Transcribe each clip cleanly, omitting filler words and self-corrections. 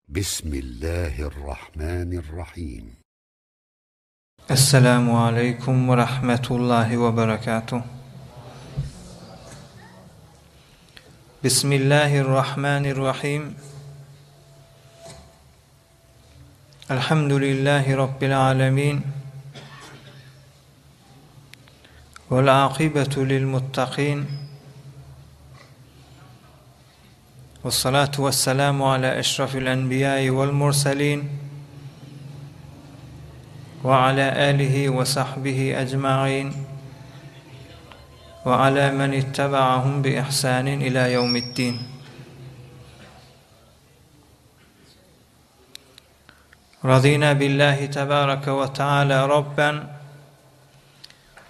Bismillahirrahmanirrahim. Esselamu aleýkum we rahmetullahi we berekatuh. Bismillahirrahmanirrahim. Elhamdülillahi Rabbil alemin. Vel akibetu lil muttaqin. Vessalatu vesselamu ala eşrafil enbiýai vel murselin ve ala alihi ve sahbihi ecmaîn ve ala men ittebaahum bi ihsanin ila yevmiddin. Radina billahi tebareke ve teala Rabben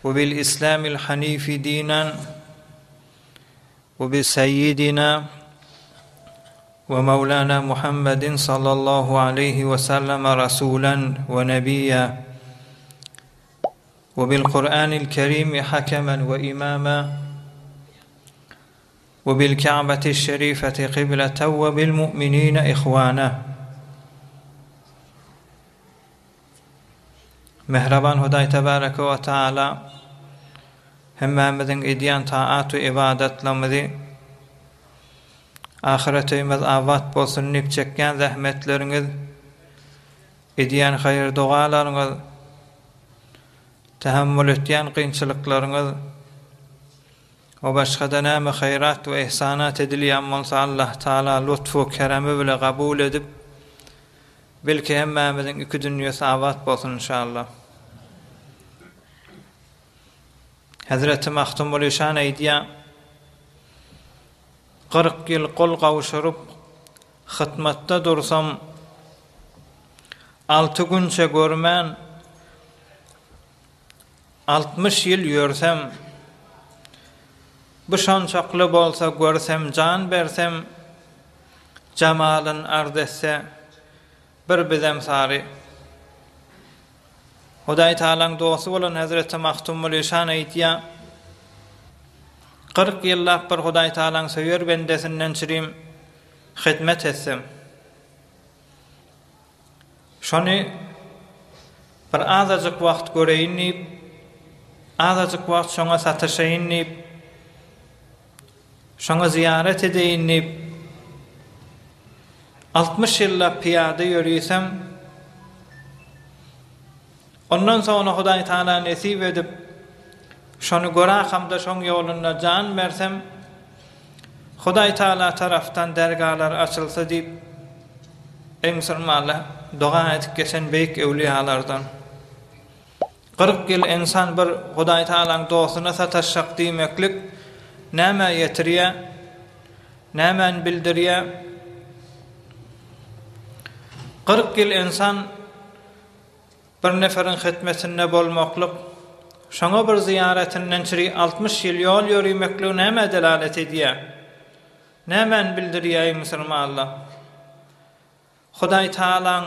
ve bil İslamil hanifi dinen وبسيدنا ومولانا محمد صلى الله عليه وسلم رسولا ونبيا وبالقرآن الكريم حكما وإماما وبالكعبة الشريفة قبلة وبالمؤمنين إخوانا Mähriban Hudaý Tebareke we Taala hemmämiziň edýän taat we ybadatlarymyzy ahyret öýümiz abat bolsun diýip çekýän zähmetleriňiz, edýän haýyr-dogalaryňyz, tähemmül etýän kynçylyklaryňyz we başga-da näme haýrat we ihsanat edilýän bolsa Allah Taala lutf-u keremi bile gabul edip, Belki hemmämiziň iki dünýesi abat bolsun inşallah. Hezreti Magtymguly şan aýdýar, 40 ýyl gol gowşuryp, hytmatda dursam, alty günçe görmän, 60 ýyl ýörsem, bu şonçakly bolsa görsem jan bersem, Jamalyn arz etse, bir bizem sary. Hudaý Tagalaň dosty bolan Hezreti Magtymguly şan aýdýar, 40 ýyllap bir Hudaý Tagalaň söýer bendesinden çirim hyzmat etsem. Şony bir azajyk wagt göreýin diýip, azajyk wagt şoňa sataşaýyn diýip, şoňa zyýarat edeýin diýip, 60 ýyllap pyýada ýörisem, ondan soňra Hudaý Taala nesip edip, şony görakamda şoň ýolunda jan bersem, Hudaý Taala tarapdan dergalar açylsa diýip, eý musulmanlar, doga edip geçen beýik öwlüýalardan. 40 ýyl ynsan bir Hudaý Taalaň dostuna sataşjak diýmeklik nämä ýetirýär? Nämäni bildirýär? 40 ýyl ynsan Bir neferiň hytmetinde bolmaklyk, şoňa bir zyýaratinden çüri 60 ýyl ýol ýörimekligi nämä delalet edýär? Nämäni bildirýär eý musulmanlar? Hudaý Tagalaň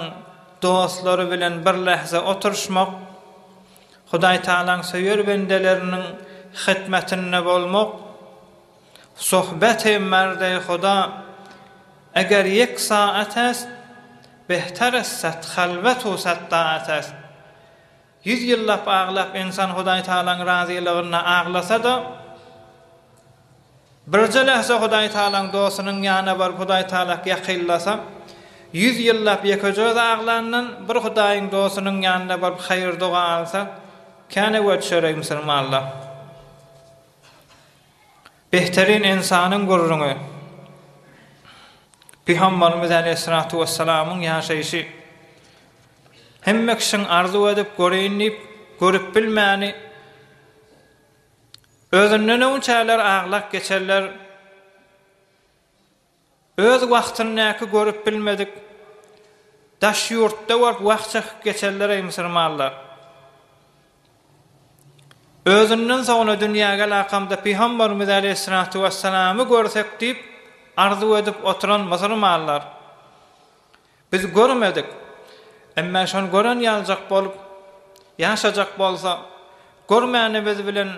dostlary bilen bir lähze oturyşmak, Hudaý Tagalaň söýer bendeleriniň hytmetinde bolmak, Sohbeti merdi Huda eger ýek saat est, Behter est set halwet u set taat est. Ýüz ýyllap aglap ynsan Hudaý Tagalaň razylygynda aglasa-da, birje lähze Hudaý Tagalaň dostunyň ýanyna baryp Hudaý Tagalak ýakynlasa, ýüz ýyllap ýekeje özi aglandan bir Hudaýyň dostunyň ýanyna baryp haýyr-doga alsa, kän öwe düşer eý musulmanlar. Behterin ynsanyň gürrüňi. Pygamberimiz aleýhissalatu wessalamyň ýaşaýşy. Hemme kişiň arzuw edip göreýin diýip, görüp bilmäni, özünden öňçäler aglap geçerler. Öz wagtyndaky görüp bilmedik, daş ýurtda bolup wagt çekip geçenler-eý musurmanlar. Özünden soňra dünýä gelakamda Pygamberimiz aleýhissalatu wessalamy görsek diýip arzuw edip oturan musurmanlar. Biz görmedik. Emma şony gören ýaljak bolup ýaşajak bolsa, görmänimiz bilen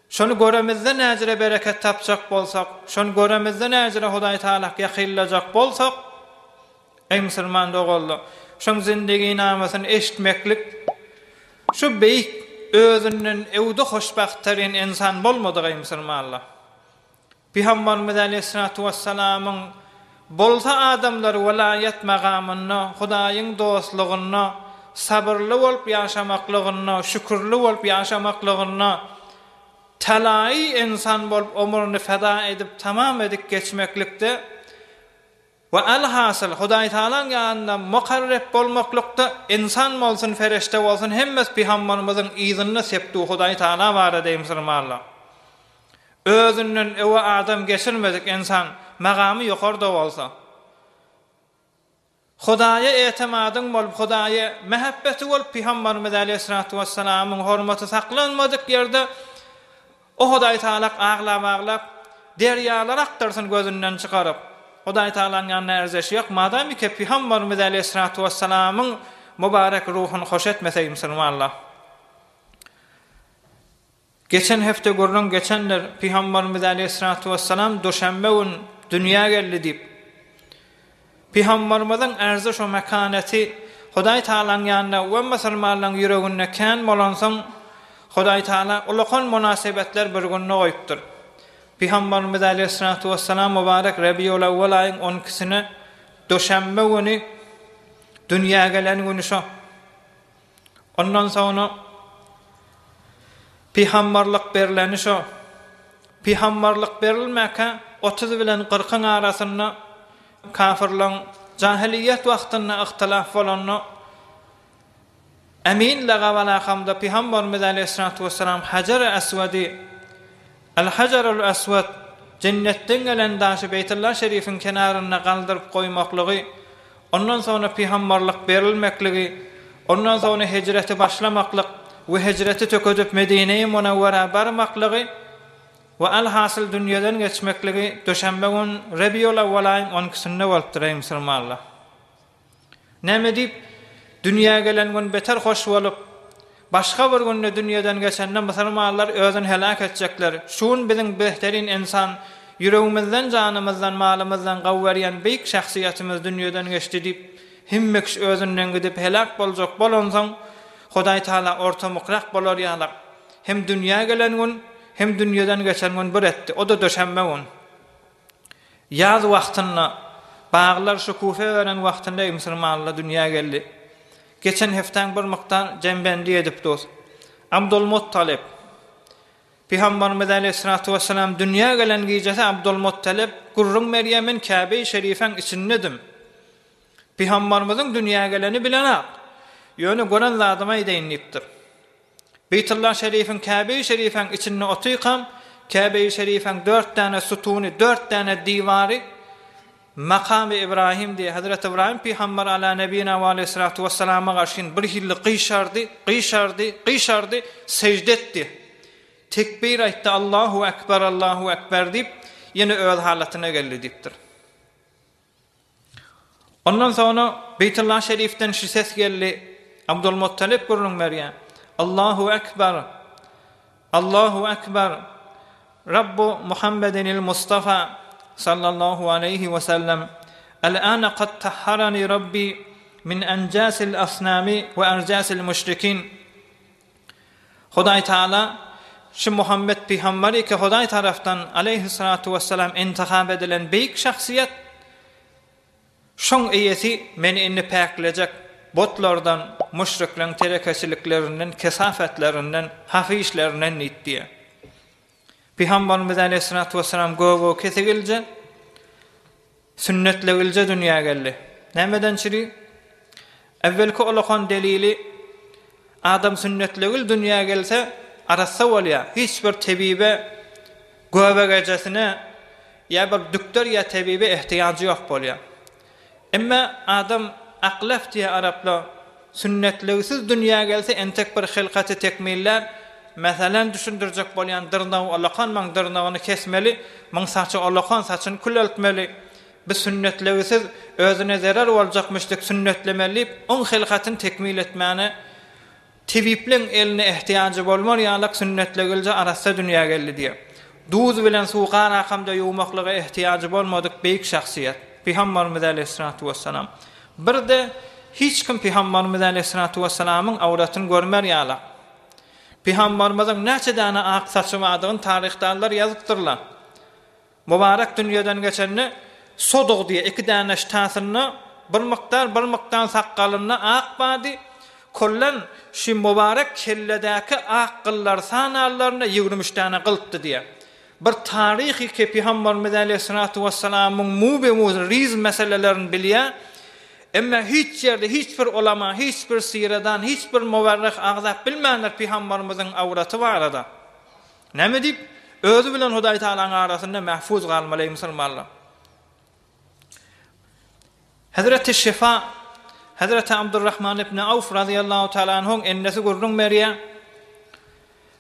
Şony göremizde näjire bereket tapjak bolsak, şony göremizde näjire Hudaý Tagalak ýakynlajak bolsak, Eý musulman doganlar, şoň zindiginamasyny eşitmeklik şu beýik özünden öwde hoşbagttaryn ynsan bolmadyk eý musulmanlar. Pygamberimiz aleýhissalatu wessalamyň bolsa adamlar welaýat magamynda, Hudaýyň dostlugynda, sabyrly bolup ýaşamaklygynda, şükürli bolup ýaşamaklygynda, talaýy ynsan bolup ömrüni feda edip tamam edip geçmeklikde, We elhasyl, Hudaýtagalaň ýanynda mukarrep bolmaklykda ynsan bolsun, fereşte bolsun hemmesi pygambarymyzyň yzynda sepdu Hudaýtagala barada eý musulmanlar. Özünden öwe adam geçirmedik ynsan magamy ýokarda bolsa. Hudaýa etemadyň bolup, Hudaýa mähebbeti bolup pygambarymyz aleýhissalatu wessalamyň hormaty saklanmadyk ýerde O Hudaýtagalak aglap-aglap, derýalar akdyrsyn gözünden çykaryp. Hudaýtagalaň ýanynda ärzeşi ýok, madamike Pygamberimiz aleýhissalatu wessalamyň mübarek ruhuny hoş etmese musulmanlar. Geçen hepde gürrüň geçendir, Pygamberimiz aleýhissalatu wessalam duşenbe gün dünýä geldi diýip. Pygamberimiziň ärzeş we mekaneti Hudaý Tagalaň ýanynda we musulmanlaryň ýüreginde kän bolansoň, Hudaý Tagala ulakan mynasybetler bir günde goýupdyr. Pygamberimiz aleýhissalatu wessalam mübarek Rebiulewwel aýyň on ikisine duşenbe güni dünýä gelen güni şo. Ondan soňra pygamberlik berleni şo. Pygamberlik berilmäkä 30 bilen 40-yň arasynda kafirleň jahiliýet wagtynda yhtylaf bolanda Emin lagabalakamda Pygamberimiz aleýhissalatu wessalam Hajar-y Aswady Al-Hajarul Aswad, jennetden gelen daşy Beýtullah şerifiň kenarynda galdyryp goýmaklygy, ondan soňra pygamberlik berilmekligi, ondan soňra hijreti başlamaklyk we hijreti tökedip Medine-i Munawwara barmaklygy we al-hasyl dünýeden geçmekligi duşenbe gün Rebiul Awwal aýyň on ikisinde bolupdyr, eý musulmanlar! Näme diýip, dünýä gelen gün beter hoş bolup, başga bir günde dünýeden geçende musulmanlar özüni heläk etjekler. Şu gün biziň behterin ynsan, ýüregimizden, janymyzdan, malymyzdan gaw berýän beýik şahsyýetimiz dünýeden geçdi diýip, hemme kişi özünden gidip heläk boljak bolansoň, Hudaý Taala ortamykrak bolar ýalak, hem dünýä gelen gün, hem dünýeden geçen gün bir etdi. O-da döşenbe gün. Ýaz wagtynda, baglar şükufe beren wagtynda musulmanlar dünýä geldi. Geçen hepdäň bir mukdar jembendi edip dur. Abdulmuttalyp, Pygamberimiz aleýhissalatu wessalam dünýä gelen gijesi Abdulmuttalyp gürrüň berýär, men Käbe-i Şerifäň içindedim. Pygamberimiziň dünýä geleni bilenok. Ýöne gören zadymy aýdaýyn diýipdir. Beýtullah Şerifiň Käbe-i Şerifäň içinde otyrkam, Käbe-i Şerifäň dört däne sutuny, dört däne diwary Makamy Ibrahim diýe, Hezreti Ybraýym pygamber ala nebina we aleýhissalatu wessalama garşyn bir hilli gyşardy, gyşardy, gyşardy, sežde etdi. Tekbir aýtdy, Allahu ekber, Allahu ekber diýip, ýene öz halatyna geldi diýipdir. Ondan soňra Beýtullah Şerifden şu ses geldi, Abdulmuttalyp gürrüň berýär, Allahu Ekber, Allahu Ekber, Rabbu Muhammedinil Mustafa sallallahu aleýhi we sellem, El-ane kad tahharani Rabbi min enjasil asnami we erjasil müşrikin. Hudaý Taala şu Muhammet pygamberi ki Hudaý tarapdan aleýhissalatu wessalam intihap edilen beýik şahsyýet, şoň eýesi meni indi päklejek butlardan, müşrikleň telekeçiliklerinden, kesafetlerinden, hapa işlerinden diýip diýýär. Pygamberimiz aleýhissalatu wessalam göge kesigilje, Sünnetlegilje dünýä geldi. Nämeden çüri? Äwwelki olakan delili, adam sünnetlegil dünýä gelse, arassa bolýar. Hiç bir tebibe, göbegejesine ýa bir dükder ýa tebibe ehtiýajy ýok bolýar. Emma adam aklef diýýär araplar, sünnetligsiz dünýä gelse entek bir hylkaty tekmillär, meselem düşündirjek bolýan dyrnagy olakan maň dyrnagyny kesmeli, maň saçy olakan saçyny küleltmeli, bi sünnetligsiz özüne zerer boljakmyş dik sünnetlemeli diýip oň hylkatyny tekmil etmäne Tebipleň eline ehtiýajy bolmar ýalak sünnetlegilje arassa dünýä geldi diýýär. Duz bilen suw gan akamda ýuwmaklyga ehtiýajy bolmadyk beýik şahsyýet, Pygambarymyz aleýhissalatu wessalam. Bir-de hiç kim Pygambarymyz aleýhissalatu wessalamyň awratyny görmer ýalak. Pygambarymyzyň näçe däne ak saçy bardygyny taryhdanlar ýazypdyrlar. Mubarek dünýeden geçende Sodug diýe iki däne ştasynda bir mukdar, bir mukdar sakgalynda ak bardy. Kollan şu mubarek kelledäki ak gyllar sanallarynda 23 däne gyltdy diýe. Bir taryhy ki Pygamberimiz aleýhissalatu wessalamyň mube-muz riz meselelerini bilýär. Emma hiç ýerde hiç bir ulama, hiç bir siredan, hiç bir muwerrih agzap bilmändir Pygamberimiziň awraty barada. Näme diýip, özi bilen Hudaý Tagalaň arasynda mähfuz galmaly eý musulmanlar. Hezreti Şifa, Hezreti Abdurrahman ibn Awf razyýallahu taala anhuň ennesi gürrüň berýär.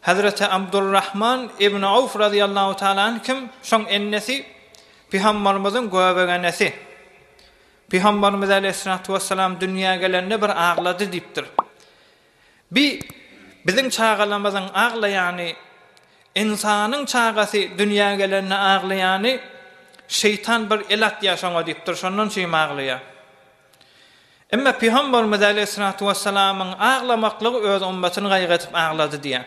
Hezreti Abdurrahman ibn Awf razyýallahu taala anh kim? Şoň ennesi Pygambarymyzyň göbegenesi. Pygambarymyz aleýhissalatu wessalam dünýä gelende bir aglady diýipdir. Bi biziň çagalamyzyň aglaýany, ynsanyň çagasy dünýä gelende aglaýany, şeýtan bir el atýar şoňa diýipdir, şondan üçin aglaýar. Emma Pygamberimiz aleýhissalatu wessalamyň aglamaklygy öz ummatyny gaýgy edip aglady diýýär.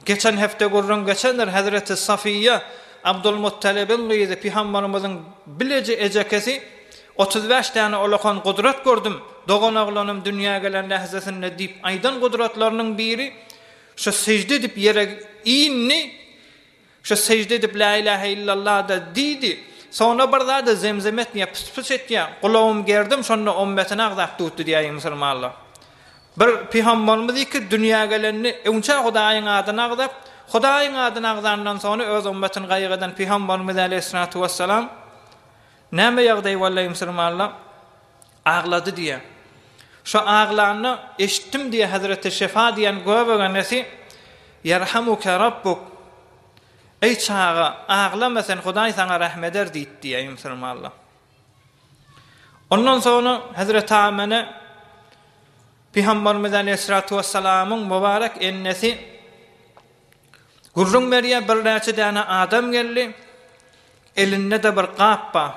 Geçen hepde gürrüň geçendir, Hezreti Safiýa, Abdulmuttalibiň gyzy, Pygamberimiziň bileje ejekesi, 35 däne ulakan gudrat gördüm, doganoglanym dünýä gelen lähzesinde diýip aýdan gudratlarynyň biri, şu sežde edip ýere indi, Şu sežde edip Lä ilähe illallah-da diýdi. Soňra bir zady zemzem etmeýär, pys-pys etýär. Gulagym gerdim, şonda ommetini agzap dutdy diýýär musulmanlar. Bir pygamberimiz iki dünýä gelende öňçä Hudaýyň adyny agzap, Hudaýyň adyny agzandan soňra öz ommetini gaýgy eden pygamberimiz aleýhissalatu wessalam näme ýagdaý boldy musulmanlar? Aglady diýýär. Şo aglanda eşitdim diýýär Hezreti Şefa diýen göbegenesi, Ýerhamuke Rabbuk, Eý çaga, aglama sen Hudaý saňa rähm eder diýdi diýýär musulmanlar. Ondan soňra Hezreti Amene Pygamberimiz Aleyhissalatu vesselamyň mübarek ennesi gürrüň berýär, birnäçe däne adam geldi, elinde-de bir gap bar.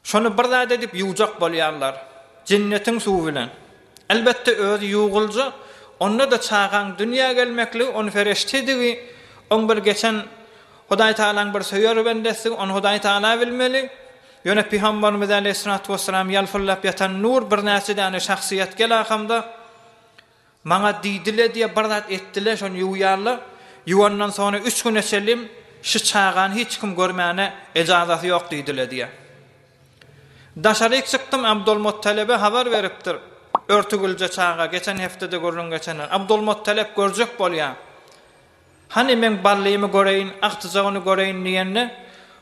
Şony bir zat edip ýuwjak bolýarlar. Jennetiň suwy bilen. Elbetde özi ýuwulja, onda-da çagaň dünýä gelmekligi, ony fereştedigi, oň bir geçen Hudaý Tagalaň bir söýer bendesdigi, ony Hudaý Tagala bilmeli. Ýöne Pygamberimiz aleýhissalatu wessalam ýalpyldap ýatan nur birnäçe däne şahsyýet gelakamda, Maňa diýdile diýe bir zat etdile şony ýuwýarlar. Ýuwandan soňra üç güne çenlim şu çagany hiç kim görmäne ejazasy ýok diýdile diýe. Daşaryk çykdym Abdulmuttalebe habar beripdir. Örtügilje çaga geçen hepdede gürrüň geçenler. Abdulmuttalep görjek bolýar. Hany meň ballymy göreýin, agtyjagyny göreýin diýende,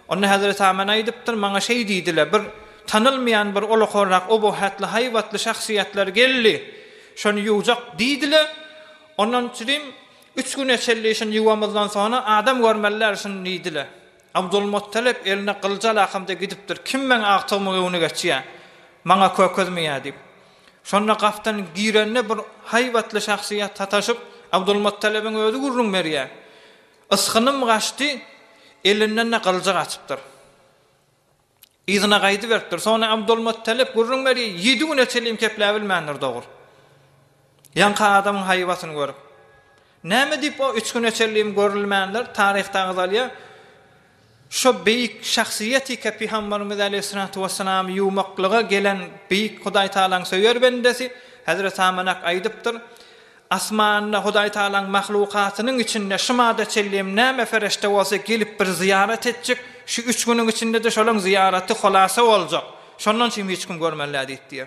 onda Hezreti Amen aýdypdyr, Maňa şeý diýdiler, bir tanylmaýan bir ulakanrak, obuhatly, haýbatly şahsyýetler geldi, şony ýuwjak diýdiler, ondan çürim üç güne çenli şuny ýuwamyzdan soňra adam görmeliler şuny diýdiler. Abdulmuttalip eline gylyjy alakamda gidipdir, Kim meň agtygymyň öňüne geçýär, maňa kökezmeýär diýip. Şonda gapdan girende bir haýbatly şahsyýet sataşyp, Abdulmuttalebiň özi gürrüň berýär. Ysgynym gaçdy, elinden-de gylyjy gaçypdyr. Yzyna gaýdyberipdir. Soňra Abdulmuttalip gürrüň berýär, ýedi güne çenli kepläbilmändir dogry. Ýaňky adamyň haýbatyny görüp. Näme diýip o üç güne çenli görülmändir, taryhda agzalýar. Şo beýik şahsyýetike Pygamberimiz aleýhissalatu wessalamy ýuwmaklyga gelen beýik Hudaý Tagalaň söýer bendesi Hezreti Amanak aýdypdyr, Asmanda Hudaý Tagalaň mahlukatynyň içinde şu mada çenlem näme fereşte bolsa gelip bir zyýarat etjek, şu üç günüň içinde-de şolaň zyýaraty holasa boljak. Şondan çyn hiç kim görmeli däl diýip diýýär.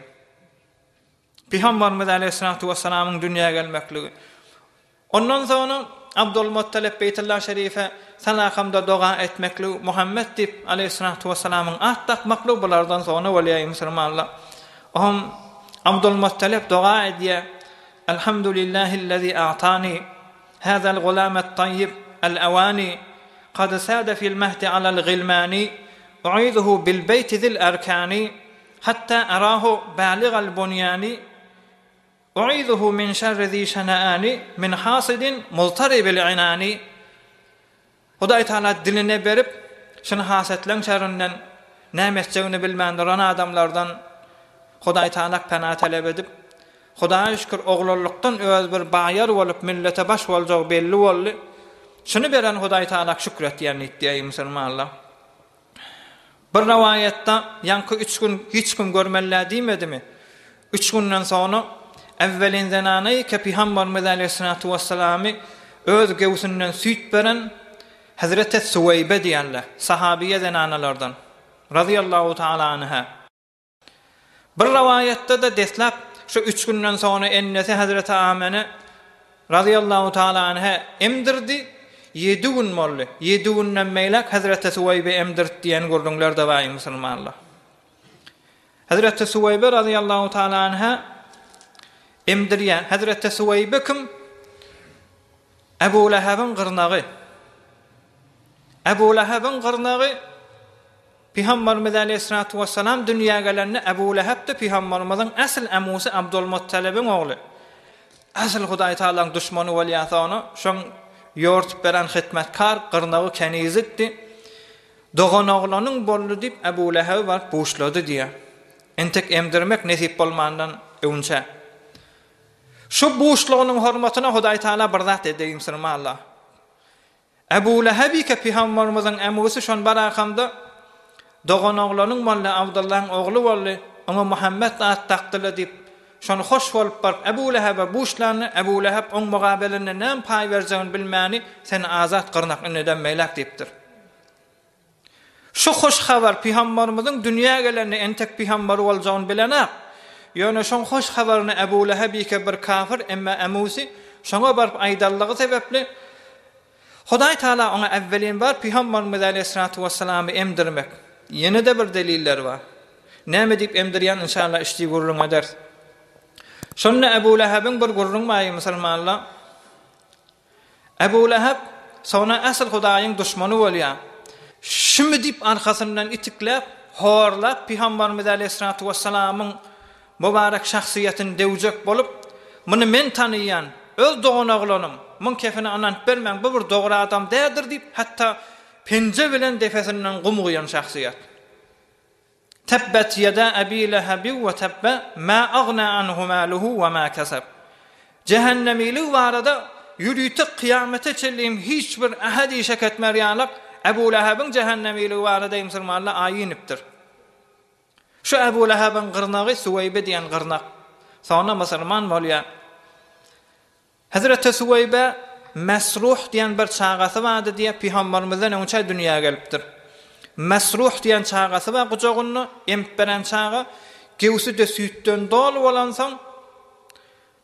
Pygamberimiz aleýhissalatu wessalamyň dünýä gelmekligi. Ondan soňra Abdulmuttalip Beýtullah şerife salakamda doga etmekligi, Muhammet diýip aleýhissalatu wessalamyň at dakmaklygy bulardan soňra bolýar eý musulmanlar. Ohm Abdulmuttalip doga edýär, Elhamdulillahillezî a'tani hâzel gulamet tayyib el-awani kad sâde fil mehdi alel gilmani u'izuhu bil beýti zil erkani Hatda arahu baligal bunýani U'izuhu min şerri zi şena'ani min hasidin muztaribil inani Hudaý Tagala diline berip, şuny hasetleň şerrinden, näme etjegini bilmän duran adamlardan. Hudaý Tagalak pena talep edip, Hudaýa şükür oglanlykdan öz bir baýar bolup millete baş boljagy belli boldy. Şuny beren Hudaý Tagalak şükür etýän diýipdi eý musulmanlar. Bir rowaýatda ýaňky üç gün hiç kim görmeli-dä diýmedimi? Üç günden soňra äwwelin zenanaýke Pygamberimiz aleýhissalatu wessalamy öz göwsünden süýt beren Hezreti Suweýbe diýenler, sahabiýe zenanalardan, razyýallahu taala anha. Bir rowaýatda-da deslap şu üç günden soňra ennesi Hezreti Amene, razyýallahu taala anha, emdirdi, ýedi gün boldy. Ýedi günden beýläk Hezreti Suweýbe emdirdi diýen gürrüňler-de bar musulmanlar. Hezreti Suweýbe razyýallahu taala anha emdirýär. Hezreti Suweýbe kim? Ebu Lehebiň gyrnagy. Ebu Lehebiň gyrnagy Pygamberimiz aleýhissalatu wessalam dünýä gelende Ebu Leheb-de Pygamberimiziň äsl ämusy Abdulmuttalibiň ogly. Äsl Hudaý Tagalaň duşmany bolýar soňra şoň ýortup beren hytmetkar gyrnagy kenizikdi. Doganoglanyň boldy diýip Ebu Lehebi baryp buşlady diýýär. Entek emdirmek nesip bolmandan öwünçä. Şu buşlugynyň hormatyna Hudaý Tagala bir zat edeýinsin malla. Ebu Lehebike pygamberimiziň ämusy şon barakamda doganoglanyň boldy, Abdyllaň ogly boldy, oňa Muhammet at dakdylar diýip, şony hoş bolup baryp Ebu Lehebe buşlandy, Ebu Leheb oň mugabelinde näme paý berjegini bilmäni, Seni azat gyrnak indiden beýläk diýipdir. Şu hoş habar pygamberimiziň dünýä gelende entek pygamber boljagyny bilenak. Ýöne şoň hoş habaryny Ebu Lehebike bir kafir emma ämusy şoňa baryp aýdanlygy sebäpli Hudaý Taala oňa äwwelin bar pygamberimiz aleýhissalatu wessalamy emdirmek. Ýene-de bir deliller bar. Näme diýip emdirýän inşallah içdi gürrüň ederis. Şonda Ebu Lehebiň bir gürrüň bar musulmanlar. Ebu Leheb soňra äsl Hudaýyň duşmany bolýar. Şumy diýip arkasyndan itikläp, horlap Pygamberimiz aleýhissalatu wessalamyň mübarek şahsyýetini döwjek bolup, Muny men tanaýan, öz doganoglanym, muň kefine ynanyp bermäň, bu bir dogry adam däldir diýip, hatda penje bilen depesinden gum guýan şahsyýet. Tebbet ýeda Ebi Lehebi we tebbe, ma agna anhu maluhu we ma keseb. Jähennemiligi barada ýörite kyýamete çenli hem hiç bir ähedi şek etmer ýalak Ebu Lehebiň jähennemiligi barada musulmanlar aýy inipdir. Şu Ebu Lehebiň gyrnagy Suweýbe diýen gyrnak. Soňra musulman bolýar. Hezreti Suweýbe Mesruh diýen bir çagasy bardy diýýär, pygambermizden öňçä dünýä gelipdir. Mesruh diýen çagasy bar gujagynda, emip beren çaga, göwsi-de süýtden doly bolansoň,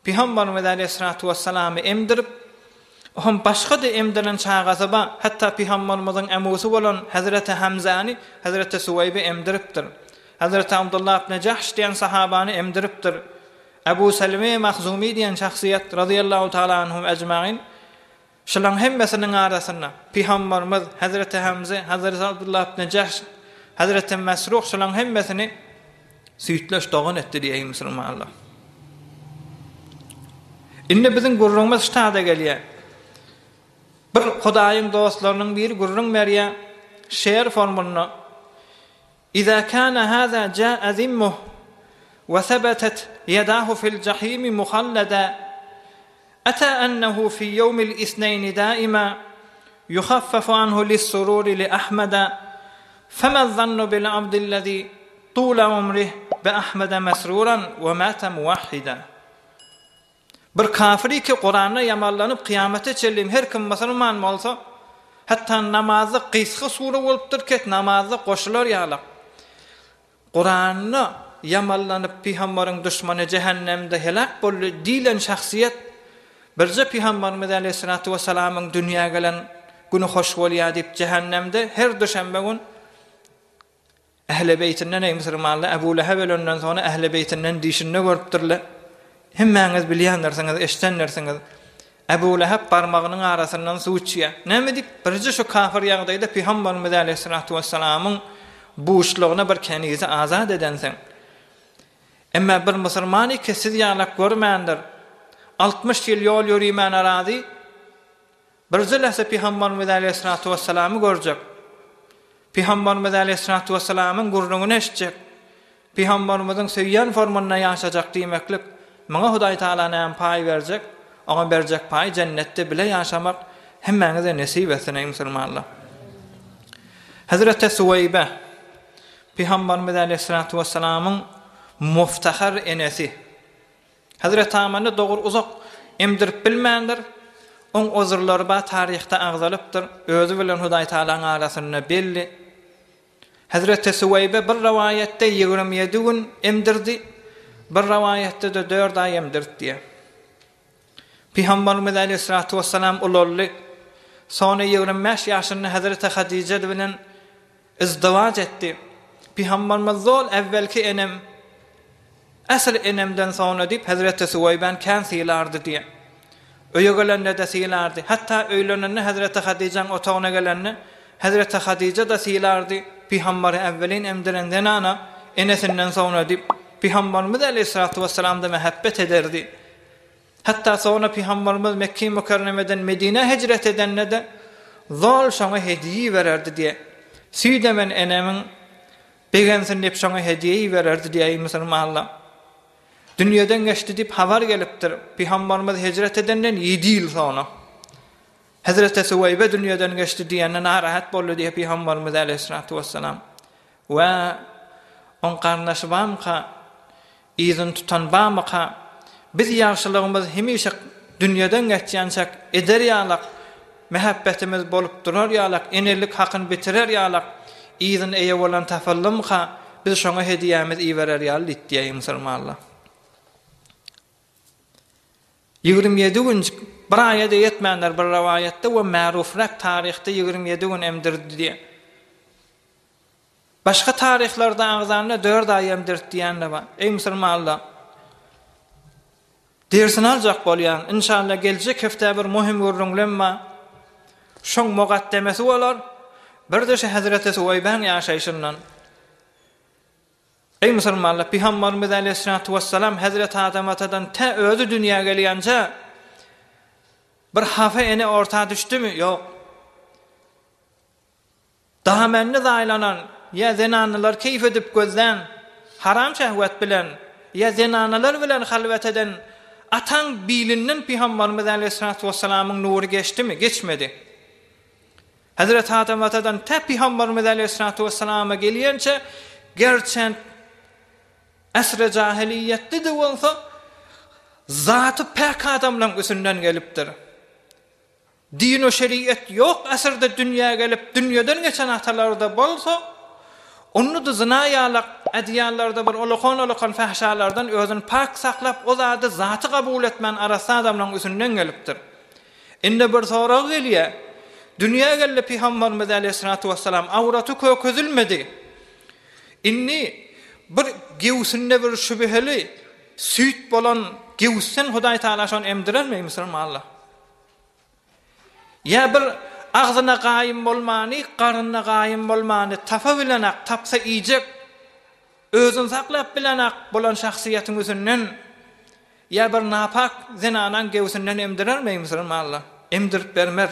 pygamberimiz aleýhissalatu wessalamy emdirip, oňam başga-da emdiren çagasy bar, hatda pygamberimiziň ämusy bolan Hezreti Hamzany Hezreti Suweýbe emdiripdir. Hezreti Abdullah ibn Jahş diýen sahabany emdiripdir. Ebu Seleme Mahzumy diýen şahsyýet, razyýallahu taala anhum ejmain, şularyň hemmesiniň arasynda, Pygamberimiz, Hezreti Hamze, Hezreti Abdullah ibn Jahş, Hezreti Mesruh şularyň hemmesini süýtleş dogan etdi diýeýin musulmanlar. Indi biziň gürrüňimiz şu tada gelýär. Bir Hudaýyň dostlarynyň biri gürrüň berýär, şeýer formunda. Iza kana haza jaa zimmuh we sebetet ýedahu fil jahimi muhallada ata ennehu fi ýewmil isneýni daima yuhaffafu anhu lissururi li Ahmeda fema zannu bil abdillezi tula umrih bi Ahmeda mesruran we mata muwahhida. Bir kafir ki Kuranda ýamanlanyp kyýamata çenli her kim musulman bolsa, hatda namazda gysga sure bolupdyr ket namazda goşular ýalak. Kuranda ýamanlanyp pygambaryň duşmany jähennemde helak boldy diýlen şahsyýet birje pygambarymyz aleýhissalatu wessalamyň dünýä gelen güni hoş bolýar diýip jähennemde her duşenbe gün Ähli beýtinden eý musulmanlar Ebu Leheb ölenden soňra ähli beýtinden dişinde görüpdirler. Hemmäňiz bilýändirsiňiz, eşdendirsiňiz. Ebu Leheb barmagynyň arasyndan suw içýär. Näme diýip, birje şu kafir ýagdaýda Pygamberimiz aleýhissalatu wessalamyň buşlugyna bir kenizi azat edensiň. Emma bir musulmany ki siz ýalak görmändir. 60 ýyl ýol ýörimäne razy. Birje lähze Pygamberimiz aleýhissalatu wessalamy görjek. Pygamberimiz aleýhissalatu wessalamyň gürrüňini eşitjek. Pygamberimiziň söýýän formunda ýaşajak diýmeklik, muňa Hudaý Tagala näme paý berjek, oňa berjek paýy jennetde bile ýaşamak hemmäňize nesip etsin eý musulmanlar. Hezreti Suweýbe, Pygamberimiz aleýhissalatu wessalamyň muftahar enesi. Hezreti Amany dogry uzak emdirip bilmändir, oň ozurlary bar taryhda agzalypdyr, özi bilen Hudaý Tagalaň arasynda belli. Hezreti Suweýbe bir rowaýatda 27 gün emdirdi, bir rowaýatda-da dört aý emdirdi diýýär. Pygamberimiz aleýhissalatu wessalam ulaldy. Soňra 25 ýaşynda Hezreti Hadyja bilen izdiwaç etdi. Pygamberimiz zol äwwelki enem, Äsl enemden soňra diýip, Hezreti Suweýbäni kän sylardy diýýär. Öýe gelende-de sylardy. Hatda öýlenende Hezreti Hadyjaň otagyna gelende, Hezreti Hadyja-da sylardy, Pygambary äwwelin emdiren zenana, enesinden soňra diýip, Pygamberimiz aleýhissalatu wessalam-da mähebbet ederdi. Hatda soňra Pygamberimiz Mekge-i Mükerremeden Medinä hijret edende-de, zol şoňa hediýe ibererdi diýýär. Süýt emen enemiň Begensin diýip şoňa hediýe ibererdi diýäý musulmanlar. Dünýeden geçdi diýip habar gelipdir. Pygambarymyz hijret edenden ýedi ýyl soňra. Hezreti Suweýbe dünýeden geçdi diýende narahat boldy diýe Pygambarymyz aleýhissalatu wessalam. We oň garyndaşy barmyka? Yzyny tutan barmyka? Biz ýagşylygymyz hemişe dünýeden geçýänçäk eder ýalak, mähebbetimiz bolup durar ýalak, enelik hakyny bitirer ýalak, yzyna eýe bolan tapyldymyka, biz şoňa hediýämiz iberer ýaly diýip diýäýiň musulmanlar. 27 günjük, bir aýa-da ýetmändir bir rowaýatda we märufräk taryhda 27 gün emdirdi diýýär. Başga taryhlarda agzanda dört aý emdirt diýende bar. Eý musulmanlar! Dersini aljak bolýan. Inşallah geljek hepde bir möhüm gürrüňlem bar. Şoň mugaddemesi bolar. Birde şu Hezreti Suweýbäň ýaşaýşyndan. Eý musulmanlar! Pygamberimiz aleýhissalatu wessalam Hezreti Adam atadan tä özi dünýä gelýänçä bir hapa ene orta düşdümi? Ýok. Damenli zaýlanan, ýa zenanalar keýp edip gözlän, haram şehwet bilen, ýa zenanalar bilen halwet eden ataň bilinden Pygambarymyz aleýhissalatu wessalamyň nury geçdimi? Geçmedi. Hezreti Adam atadan tä Pygambarymyz aleýhissalatu wessalama gelýänçä gerçent äsre jahiliýetde-de bolsa zaty päk adamlaň üstünden gelipdir. Din-u şeriat ýok asyrda dünýä gelip, dünýeden geçen atalarda bolsa, onda-da zyna ýalak edýänlerde bir olakan-olakan fähşalardan özüni pak saklap, o zady zaty kabul etmän arassa adamlaryň üstünden gelipdir. Indi bir sorag gelýär, Dünýä geldi Pygamberimiz aleýhissalatu wessalam, awraty kökezilmedi. Indi bir gewsinde bir şübheli süýt bolan gewsden Hudaý Tagala şony emdirermi, musulmanlar? Ýa bir agzyna gaýym bolmany, garnyna gaýym bolmany tapa bilenak, tapsa iýjek, özüni saklap bilenak bolan şahsyýetiň üstünden, ýa bir napak zenanaň gewsinden emdirermi musulmanlar? Emdirip bermez.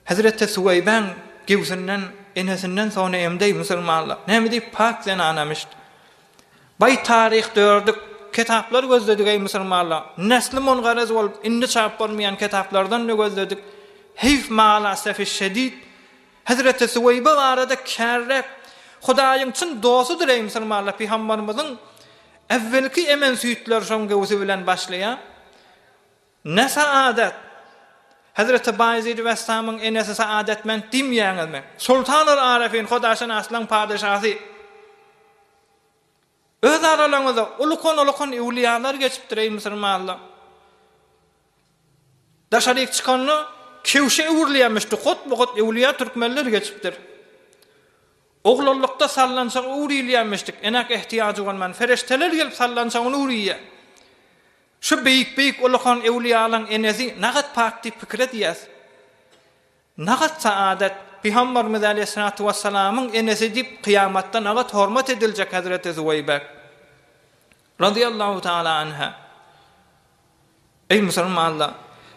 Hezreti Suweýbäň gewsinden, enesinden soňra emdeý musulmanlar. Näme diýip pak zenanamyş. Baý taryh dördük, kitaplar gözledik eý musulmanlar. Nesli mungaraz bolup indi çap bolmaýan kitaplardan-da gözledik. Heýf maal asefi şedid. Hezreti Suweýbe barada kärräk Hudaýyň çyn dosudyr eý musulmanlar pygambarymyzyň äwwelki emen süýtleri şoň gewsi bilen başlaýar. Ne saadet? Hezreti Baýezid Bestamyň enesi saadetment diýmeýäňizmi? Sultanul Arefin, Hudaşynaslaň padyşasy. Öz aralaryňyzda ulukan-ulukan öwlüýalar geçipdir, eý musulmanlar. Daşaryk çykanda kewşe öwrülýärmişdi, hot-bu-hot öwlüýa türkmenler geçipdir. Oglanlykda sallançagy öwrülýärmişdik, enak ehtiýajy bolman, fereşteler gelip sallançagyny öwrüýär. Şu beýik-beýik ulakan öwlüýalaň enesi nagat pak diýip pikir edýäs. Nagat saadat, Pygamberimiz aleýhissalatu wessalamyň enesi diýip kyýamatda nagat hormat ediljek Hezreti Zuweýbe razyýallahu taala anha. Eý musulmanlar!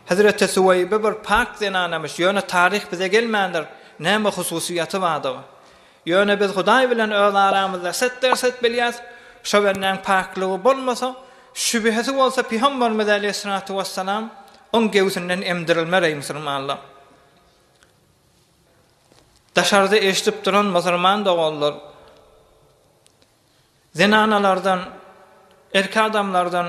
Hezreti Suweýbe bir pak zenanamyş, ýöne taryh bize gelmändir, näme hususyýaty bardygy. Ýöne biz Hudaý bilen öz aramyzda set derset bilýäs, şo bendäň paklygy bolmasa, şübhesi bolsa Pygamberimiz aleýhissalatu wessalam oň gewsinden emdirilmer eý musulmanlar. Daşarda eşidip duran musulman doganlar, Zenanalardan, erkek adamlardan,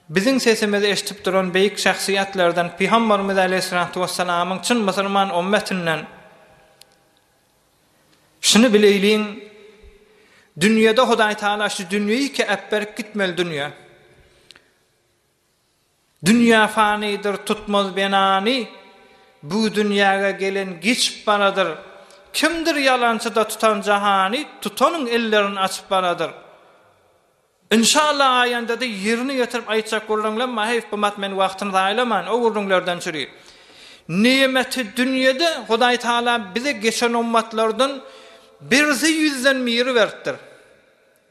biziň sesimizi eşidip duran beýik şahsyýetlerden, Pygamberimiz aleýhissalatu wessalamyň çyn musulman ummetinden şuny bileýliň, dünýede Hudaý Tagala şu dünýeýi ki äpberip gitmeli dünýe. Dünýä fanydyr, tutmaz benany, Bu dünýäge gelen geçip baradyr. Kimdir ýalançyda tutan jahany, Tutanyň ellerin açyp baradyr. Inşallah aýandada ýerine ýetirip aýtjak gürrüňlem bar, heýf bu mat men wagtyny zaýalaman o gürrüňlerden çüri. Nemeti dünýede Hudaý Taala bize geçen ummatlardan birisi ýüzden biri beripdir.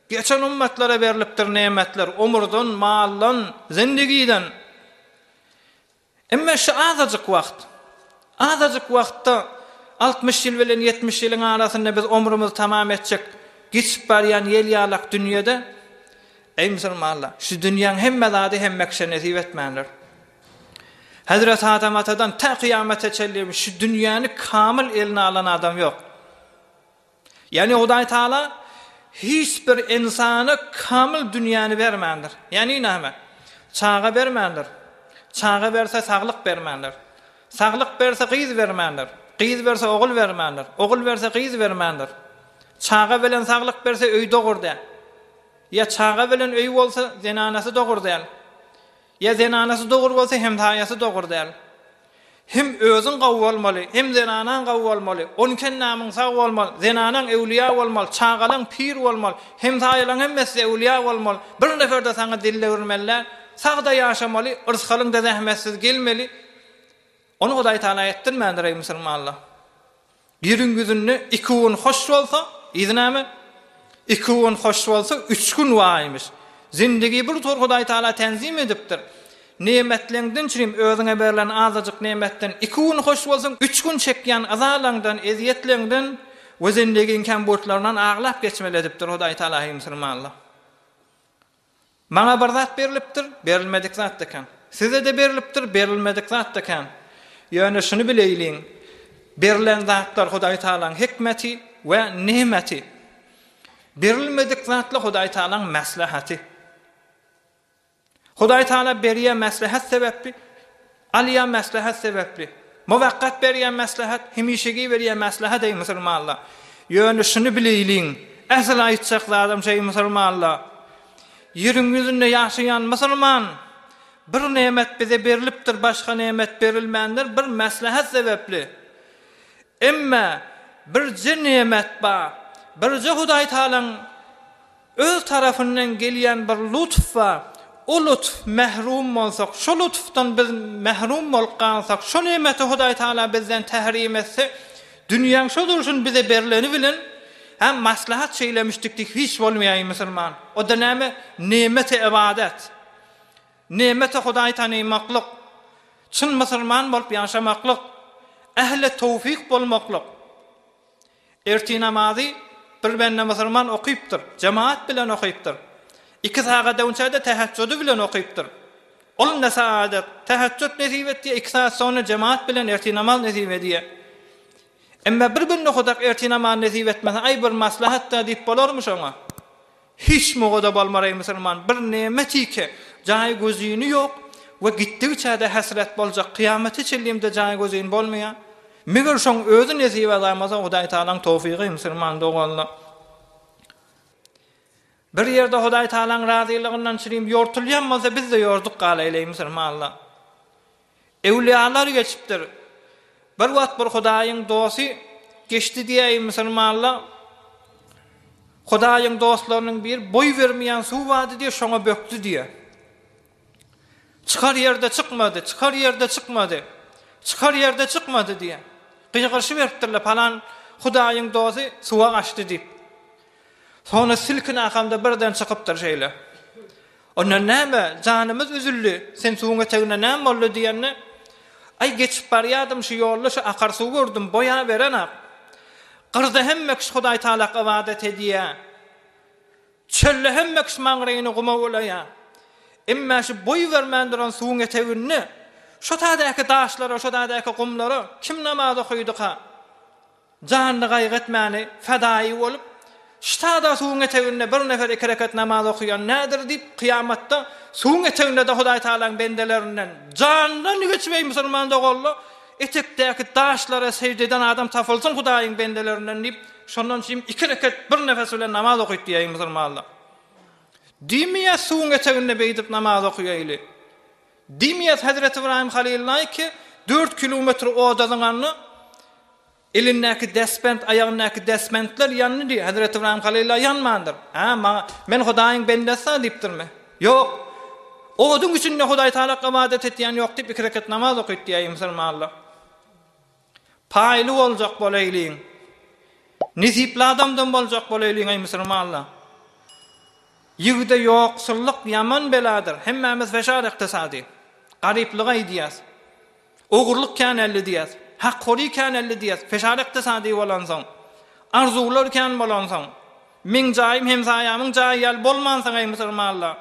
Geçen ummatlara berlipdir nemetler, omurdan, maldan, zendigiden. Emme şu azajyk wagt, azajyk wagtda 60 ýyl bilen 70 ýylyň arasynda biz omrumyzy tamam etjek, geçip barýan ýel ýalak dünýede, eý musulmanlar, şu dünýäň hemme zady hemme kişä nesip etmändir. Hezreti Adam atadan tä kyýamata çenli şu dünýäni kamyl eline alan adam ýok. Ýagny Hudaý Taala hiç bir ynsana kamyl dünýäni bermändir. Ýagny näme? Çaga bermändir. Çaga berse saglyk bermändir. Saglyk berse gyz bermändir. Gyz berse ogul bermändir. Ogul berse gyz bermändir. Çaga bilen saglyk berse öý dogur däl. Ýa çaga bilen öý bolsa zenanasy dogur däl. Ýa zenanasy dogur bolsa hemsaýasy dogur däl. Hem özüň gawy bolmaly, hem zenanaň gawy bolmaly, on kennamyň sag bolmaly, zenanaň öwlüýä bolmaly, çagalaň pir bolmaly, hemsaýalaň hemmesi-de öwlüýä bolmaly, bir nefer-de saňa dil degirmeli däl, sag-da ýaşamaly, yrsgalyň-da zähmetsiz gelmeli. Ony Hudaý Tagala etdirmändir, eý musulmanlar. Ýeriň ýüzünde iki gün hoş bolsa, yzy näme? Iki gün hoş bolsa, üç gün waýmyş. Zindigi bir tur Hudaý Tagala tenzim edipdir. Nemetleňden çürim özüňe berlen azajyk nemetden iki gün hoş bolsaň, üç gün çekýän yzalaňdan, ezýetleňden we zindigiň kembutlaryndan aglap geçmeli edipdir Hudaý Tagala heý musulmanlar. Maňa bir zat berlipdir, berilmedik zat-da kän. Size-de berlipdir, berilmedik zat-da kän. Ýöne şuny bileýliň, berlen zatlar Hudaý Tagalaň hikmeti we nemeti. Berilmedik zatlar Hudaý Tagalaň maslahaty. Hudaý Tagala berýär maslahat sebäpli, Alýan maslahat sebäpli. Muwakgat berýän maslahat, hemişegi berýän maslahat eý musulmanlar. Ýöne şuny bileýliň, äsl aýtjak zadym şeý musulmanlar. Ýeriň ýüzünde ýaşaýan musulman, bir nemet bize berlipdir başga nemet berilmändir bir maslahat sebäpli. Emme birje nemet bar, birje Hudaý Tagalaň Öz tarapyndan gelýän bir lutf bar. O lutf mährum bolsak, şo lutfdan biz mährum bolup galsak, şo nemeti Hudaý Tagala bizden tährim etse, dünýäň şo durşuny bize berleni bilen, hä, maslahat şeýlemişdik diýip hiç bolmaýaý musulman. O-da näme? Nemeti ybadat. Nemeti Hudaý tanymaklyk. Çyn musulman bolup ýaşamaklyk. Ähli towfyk bolmaklyk. Ertir namazy bir bende musulman okypdyr, jemaat bilen okypdyr. Iki sagat öňçä-de täheçjüdi bilen okypdyr. Ol ne saadat, täheçjüd nesip etdi, iki sagat soňra jemaat bilen ertir namaz nesip edýär. Emma bir bende Hudak ertir namaz nesip etmese, aý bir maslahat-da diýip bolarmy şoňa? Hiç muga-da bolmar eý musulman, bir nemetike jaý gözüni ýok we gitdigiçe-de hesret boljak, kyýamete çenlim-de jaý gözüni bolmaýar. Meger şoň özi nesip edäýmese Hudaý Tagalaň towfygy musulman doganlar. Bir ýerde Hudaý Tagalaň razylygyndan çürim ýortulýan bolsa biz-de ýordup galaýly eý musulmanlar. Öwlüýalar geçipdir. Bir wagt bir Hudaýyň dosty geçdi diýäýin musulmanlar. Hudaýyň dostlarynyň biri boý bermeýän suw bardy diýe, şoňa bökdi diýe. Çykar ýerde çykmady, çykar ýerde çykmady. Çykar ýerde çykmady diýe. Gygyryşy beripdirler, palan Hudaýyň dosty suwa gaçdy diýip. Soňra silkin akamda birden çykypdyr şeýle. Ondan näme, janymyz üzüldi, sen suwuň eteginde näme boldy diýende, Aý, geçip barýadym şu ýolda şu akar suwy gördüm, boýa berenak. Gyrda hemme kişi Hudaý Taalak ybadat edýär. Çölde hemme kişi maňryny guma bulaýar. Emma şu boý bermän duran suwuň eteginde, şo tadäki daşlara, şo tadäki gumlara kim namaz okydyka? Janyny gaýgy etmäni fedaýy bolup, şu tada suwuň eteginde bir nefer iki rekat namaz okaýan nädir diýip, kyýamatda suwuň eteginde-de Hudaý Tagalaň bendelerinden jandan geçip eý musulman doganlar, etekdäki daşlara sežde eden adam tapylsyn Hudaýyň bendelerinden diýip, şondan üçin iki rekat bir nefes bilen namaz okyt diýeýin musulmanlar. Diýmeýär suwuň eteginde beýdip namaz okaýaýly. Diýmeýär Hezreti Ybraýym Halyllaý ki, dört kilometr oda zyňanda, elindäki despent, aýagyndaky despentler ýandy diýýär. Hezreti Ybraýym Halylla ýanmandyr. Hä, maňa, men Hudaýyň bendesi-ä diýipdirmi? Ýok. Oduň içinde Hudaý Tagala ybadat etýän ýok diýip, iki rekat namaz okyt diýýär musulmanlar. Paýly boljak bolaýlyň. Nesipli adamdan boljak bolaýlyň eý musulmanlar. Ýigide ýoksullyk ýaman beladyr. Hemmämiz feşar ykdysady. Garyplygy aýdýas. Ogurlyk käneldi diýýäs. Hakhory käneldi diýýäs. Feşar ykdysady bolansoň. Arzuwlar kän bolansoň. Meň jaýym hemsaýamyň jaýy ýaly bolmansoň eý musulmanlar.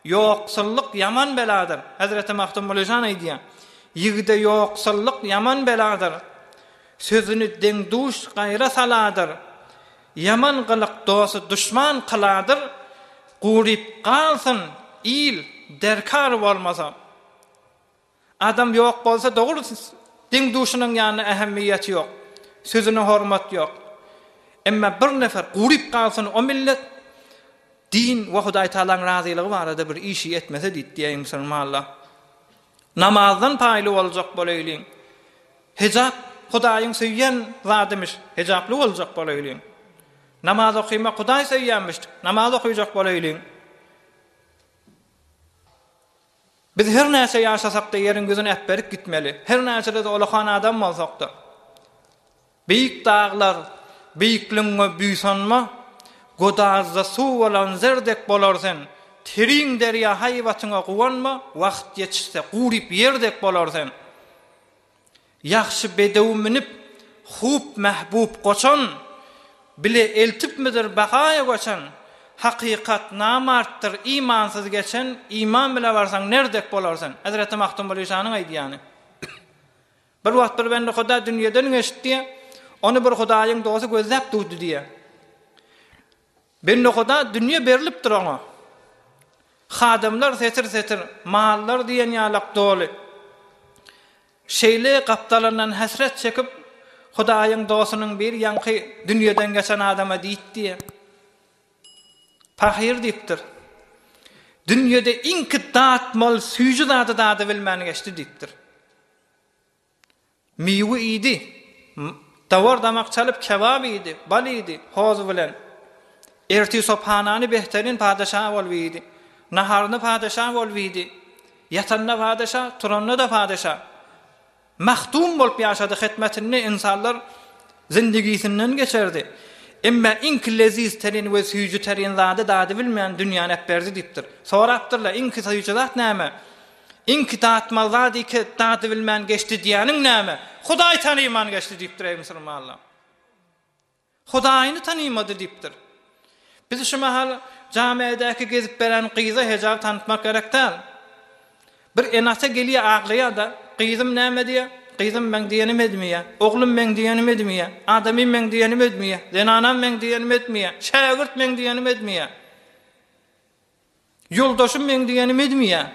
Ýoksullyk ýaman beladyr. Hezreti Magtymguly jan aýdýar. Ýigide ýoksullyk ýaman beladyr. Sözüni deň-duş gaýra saladyr. Ýaman gylyk dosty duşman kyladyr. Guryp galsyn il derkar bolmasa. Adam ýok bolsa dogry deň-duşunyň ýanynda ähemmiýeti ýok. Sözüne hormat ýok. Emma bir nefer guryp galsyn o millet din we Hudaý Tagalaň razylygy barada bir işi etmese diýip diýeýin musulmanlar. Namazdan paýly boljak bolaýlyň. Hijap Hudaýyň söýýän zadymyş, hijaply boljak bolaýlyň. Namaz okymak Hudaý söýýänmiş, namaz okyjak bolaýlyň. Biz her näçe ýaşasak-da ýeriň ýüzüni äpberip gitmeli. Her näçede-de ulakan adam bolsak-da. Beýik daglar, beýikligiňe buýsanma, Godazda suw bolan zer dek bolar sen. Teryň derýa haýbatyňa guwanma, Wagt ýetişse, guryp ýer dek bolar sen. Ýagşy bedew münüp, hup mähbup goçan, Bile eltipmidir bakaýa göçen. Hakykat namartdyr, imansyz geçen, Iman bile barsaň, ner dek bolar sen. Hezreti Magtymguly şanyň aýdýany. Bir wagt bir bende Huda dünýeden geçdi diýýär. Ony bir Hudaýyň dosty gözläp durdy diýýär. Bende Huda dünýe berlipdir oňa. Hadymlar setir-setir, mallar diýen ýalak doly. Şeýle gapdalyndan hesret çekip, Hudaýyň dostunyň biri ýaňky dünýeden geçen adama diýipdi. Pahyr diýipdir. Dünýede iňki datmaly süýji zady dadabilmän geçdi diýipdir. Miwe iýdi. Dawar-damak çalyp kebap iýdi, bal iýdi, hoz bilen. Ertir sophanany behterin padeşa bolup iýdi. Naharyny padeşa bolup iýdi. Ýatanda padeşa, turanda-da padeşa. Mahdum bolup ýaşady, hytmetinde ynsanlar zindigisinden geçerdi. Emma iňki leziz terin we süýji terin zady dady bilmän dünýäni äpberdi diýipdir. Sorapdyrlar, iňki süýji zat näme? Iňki datmaly zat iki dady bilmän geçdi diýýäniň näme? Hudaý tanyman geçdi diýipdir eý musulmanlar. Hudaýyny tanymady diýipdir. Biz şu mahal jamiadäki gezip beren gyza hejap tanytmak gerek däl. Bir ene-ata gelýär aglaýar-da, gyzym näme diýýär? Gyzym meň diýenim edmeýär, oglum meň diýenim edmeýär, adamym meň diýenim edmeýär, zenanam meň diýenim edmeýär, şägirt meň diýenim edmeýär. Ýoldaşym meň diýenim edmeýär.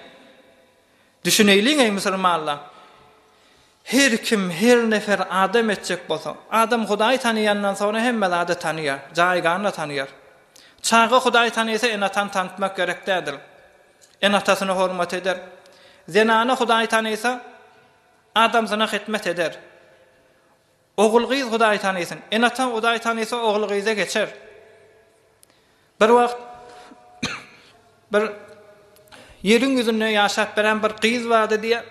Düşüneýliň eý musulmanlar. Her kim her nefer adam etjek bolsa, adam Hudaýy tanaýandan soňra hemme zady tanaýar, jaýgany-da tanaýar. Çaga Hudaýy tanaýsa ene-atany tanytmak gerek däldir. Ene-atasyna hormat eder. Zenana Hudaýy tanaýsa, adamsyna hytmet eder. Ogul-gyz Hudaýy tanysyn. Ene-ata Hudaýy tanysa, ogul-gyza geçer. Bir wagt bir ýeriň ýüzünde ýaşap beren bir gyz bardy diýýär.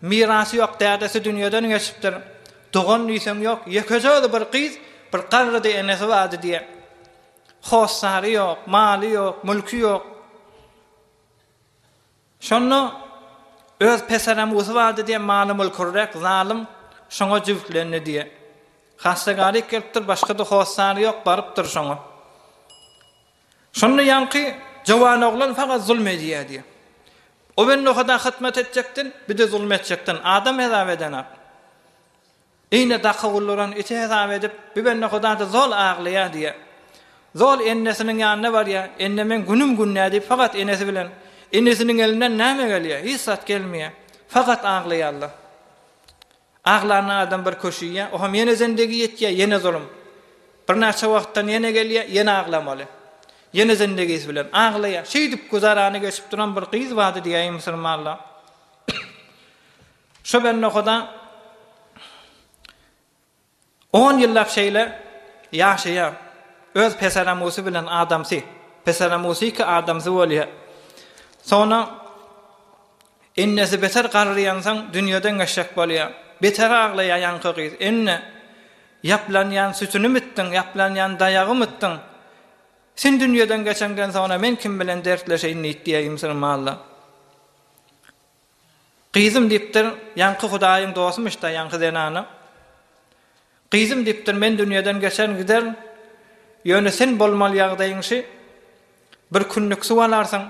Mirasy ýok, dädesi dünýeden geçipdir. Dogan diýseň ýok, ýekeje özi bir gyz, bir garrydy enesi bardy diýýär. Hossary ýok, maly ýok, mülki ýok. Şonda öz peseremusy bardy diýe, maly-mülkürrek zalym şoňa jübütlendi diýe. Hassa garyp gelipdir, başga-da hossary ýok, barypdyr şoňa. Şonda ýaňky jowan oglan fakat zulm edýär diýýär. O bennohada hytmat etjekden, bir-de zulm etjekden, adam hesap edenak. Eýne daka gulduran iti hesap edip, bi bennehuda-da zol aglaýar diýýär. Zol ennesiniň ýanyna barýar, Enne meň günüm gün-dä diýip, fakat enesi bilen. Enesiniň elinden näme gelýär? Hiç zat gelmeýär. Fakat aglaýarlar. Aglanda adam bir köşüýär, o hem ýene zendegi ýetýär, ýene zulum. Birnäçe wagtdan ýene gelýär, ýene aglamaly. Ýene zendegisi bilen aglaýar. Şeýdip güzarany geçip duran bir gyz bardy diýäýin musulmanlar. Şo bennehuda on ýyllap şeýle ýaşaýar. Öz peseramusy bilen adamsy. Peseramusy iki adamsy bolýar. Soňra ennesi beter garraýansoň dünýeden geçjek bolýar. Beter aglaýar ýaňky gyz. Enne, ýaplanýan sütünim itdiň, ýaplanýan daýagym itdiň. Sen dünýeden geçeňden soňra men kim bilen dertleşeýin diýip diýýär musulmanlar. Gyzym diýipdir, ýaňky Hudaýyň dostumyş-da ýaňky zenana. Gyzym diýipdir, men dünýeden geçerin giderin. Ýöne sen bolmaly ýagdaýyň şi, bir kündük suw alarsyň,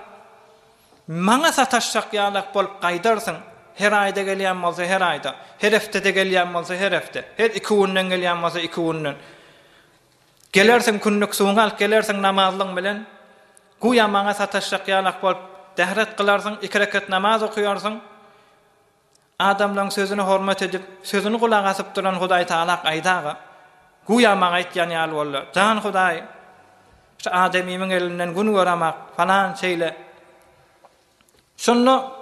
maňa sataşjak ýalak bolup gaýdarsyň, her aýda gelýän bolsa her aýda, her heftede gelýän bolsa her hepde, her iki günden gelýän bolsa iki günden. Gelersiň kündük suwuňy alyp gelersiň namazlyň bilen, güýä maňa sataşjak ýalak bolup dähret kylarsyň, iki reket namaz okaýarsyň. Adamlaň sözüne hormat edip, sözüni gulak asyp duran Hudaý Tagalak aýdaga, güýä maňa aýtýan ýaly boldy, Jan Hudaý, şu adamymyň elinden gün göremak, falan şeýle. Şonda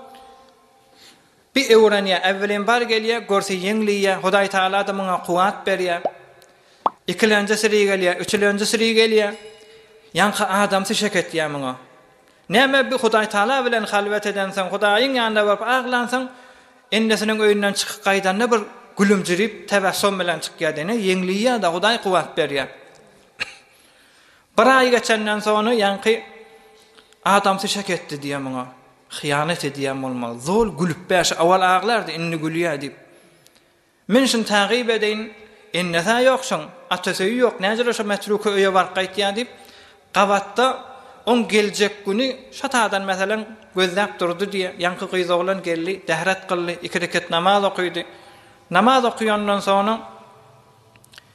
bir öwrenýär, äwwelin bar gelýär, görse ýeňleýär, Hudaý Tagala-da muňa kuwwat berýär. Ikilenji syry gelýär, üçülenji syry gelýär. Ýaňky adamsy şek etýär muňa. Näme bir Hudaý Tagala bilen halwet edensoň, Hudaýyň ýanyna baryp aglansoň, ennesiniň öýünden çykyp gaýdanda bir gülümjirip, tebessum bilen çykýar diýene, ýeňleýär-de, Hudaý kuwwat berýär. Bir aý geçenden soňra ýaňky adamsy şek etdi diýýär muňa. Hyýanat edýän bolmaly. Zol gülüp bäşi owal aglardy, indi gülýär diýip. Men şuny tagyp edeýin, ennesä ýok şoň, atasy öýi ýok, näjele şo metruka öýe baryp gaýtýar diýip, gabatda oň geljek güni şo taýdan meselem gözläp durdy diýýär. Ýaňky gyz oglan geldi, dähret kyldy, iki reket namaz okydy. Namaz okaýandan soňra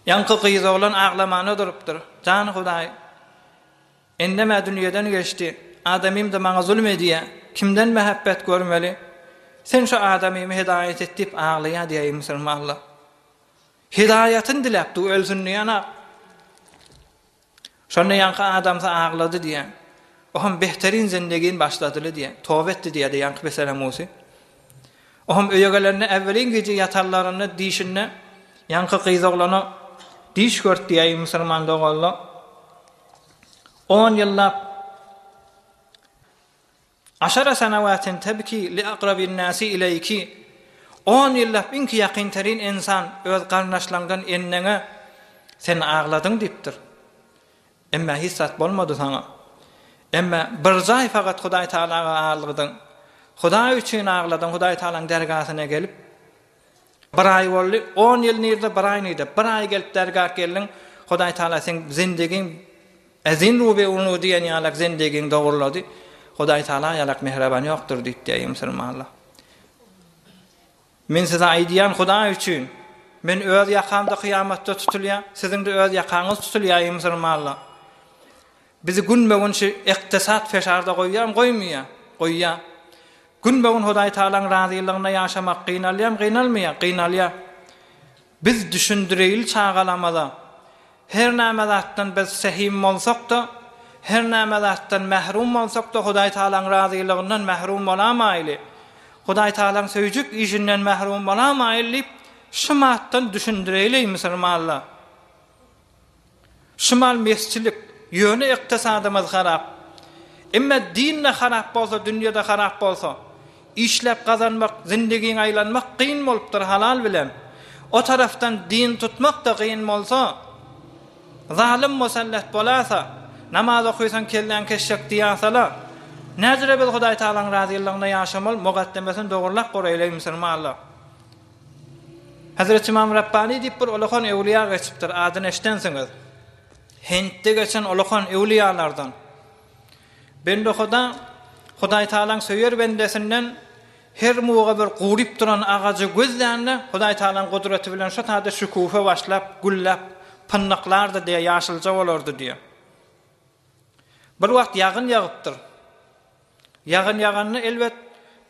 Ýaňky gyz oglan aglamana durupdyr. Jan Hudaý! Indem-ä dünýeden geçdi. Adamym-da maňa zulum edýä. Kimden mähebbet görmeli? Sen şu adamymy hedaýat et diýip aglaýar diýäý musulmanlar. Hedaýatyny diläp dur ölsün diýenak. Şonda ýaňky adamsy aglady diýýär. Oham behterin zindegin başladyly diýýär. Toba etdi diýýärdi ýaňky peseramusy. Oham öýe gelende äwwelin gije ýatarlarynda dişinde ýaňky gyz oglana diş gört diýýär musulman doganlar. On ýyllap Aşara senewatin tebki li akrabin nasi ileýki, On ýyllap iňki ýakyn terin ynsan öz garyndaşlaňdan enneňe sen agladyň diýipdir. Emmä hiç zat bolmady saňa. Emmä bir jaý fakat Hudaý Tagalaga agladyň. Hudaý üçin agladyň Hudaý Tagalaň dergasyna gelip. Bir aý boldy, on ýyl nirde, bir aý nirde. Bir aý gelip dergah geldiň, Hudaý Tagala seň zindigiň Ezin ruby unu diýen ýalak zindigiň dogrulady. Hudaý Tagala ýalak mähriban ýokdur diýipdi eý musulmanlar. Men size aýdýan Hudaý üçin, men öz ýakamda kyýamatda tutulýan, siziňde öz ýakaňyz tutulýar eý musulmanlar. Bizi günbe-gün şu ykdysat feşarda goýýarmy, goýmaýar? Goýýar. Günbe-gün Hudaý Tagalaň razylygynda ýaşamak gynalýarmy, gynalmaýar? Gynalýar. Biz düşündireýli çagalamyza, her näme zatdan biz sehim bolsak-da, her näme zatdan mährum bolsak-da Hudaý Tagalaň razylygyndan mährum bolamaýly. Hudaý Tagalaň söýjek işinden mährum bolamaýly diýip, şu matdan düşündireýli musulmanlar. Şumal mesçilik, ýöne ykdysadymyz harap. Emme din-de harap bolsa, dünýe-de harap bolsa, işläp gazanmak, zindigiňe aýlanmak kyn bolupdyr halal bilen. O tarapdan din tutmak-da kyn bolsa, zalym musallat bolasa, namaz okysaň kelläň kesjek diýasala, näjüre biz Hudaý Tagalaň razylygyna ýaşamaly, mugaddemesini dogurlap goraýly eý musulmanlar. Hezreti Ymam Rabbani diýip bir ulakan öwlüýa geçipdir, adyny eşidensiňiz. Hintde geçen ulakan öwlüýalardan. Bende Huda, Hudaý Tagalaň söýer bendesinden her muga bir guryp duran agajy gözlände, Hudaý Tagalaň gudraty bilen şo taýda şüküfe başlap, gülläp, pynnyklardy diýýär, ýaşylja bolardy diýýär. Bir wagt ýagyn ýagypdyr. Ýagyn ýaganda elbet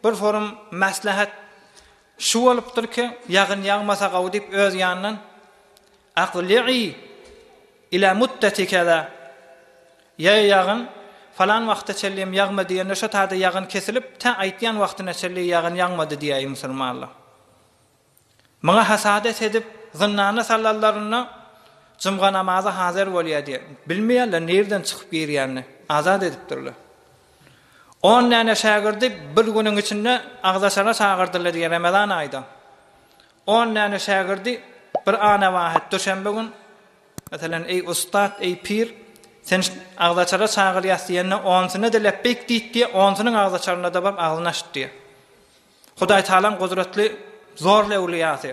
bir forum maslahat şu bolupdyr ki, ýagyn ýagmasa gowy diýip öz ýanyndan Aqli'i ila muddati kaza Ýa ýagyn falan wagta çenlem ýagma diýende şo taýda ýagyn kesilip tä aýtýan wagtyna çenli ýagyn ýagmady diýäý musulmanlar. Muňa hasadet edip, zyndana salanlarynda jumga namaza hazyr bolýar diýýär. Bilmeýärler nirden çykyp girýänini. Azat edipdirler. On däne şägirdi bir günüň içinde agzaçara çagyrdylar diýýär Remezan aýda. On däne şägirdi bir ana wahyt duşenbe gün Meselem, eý ussat, eý pir, sen agzaçara çagyrýas diýende onsuna-da lepbeýk diýip diýýär, onsunyň agzaçaryna-da baryp agzyny açdy diýýär. Hudaý Tagalaň gudratly zorly öwlüýasy.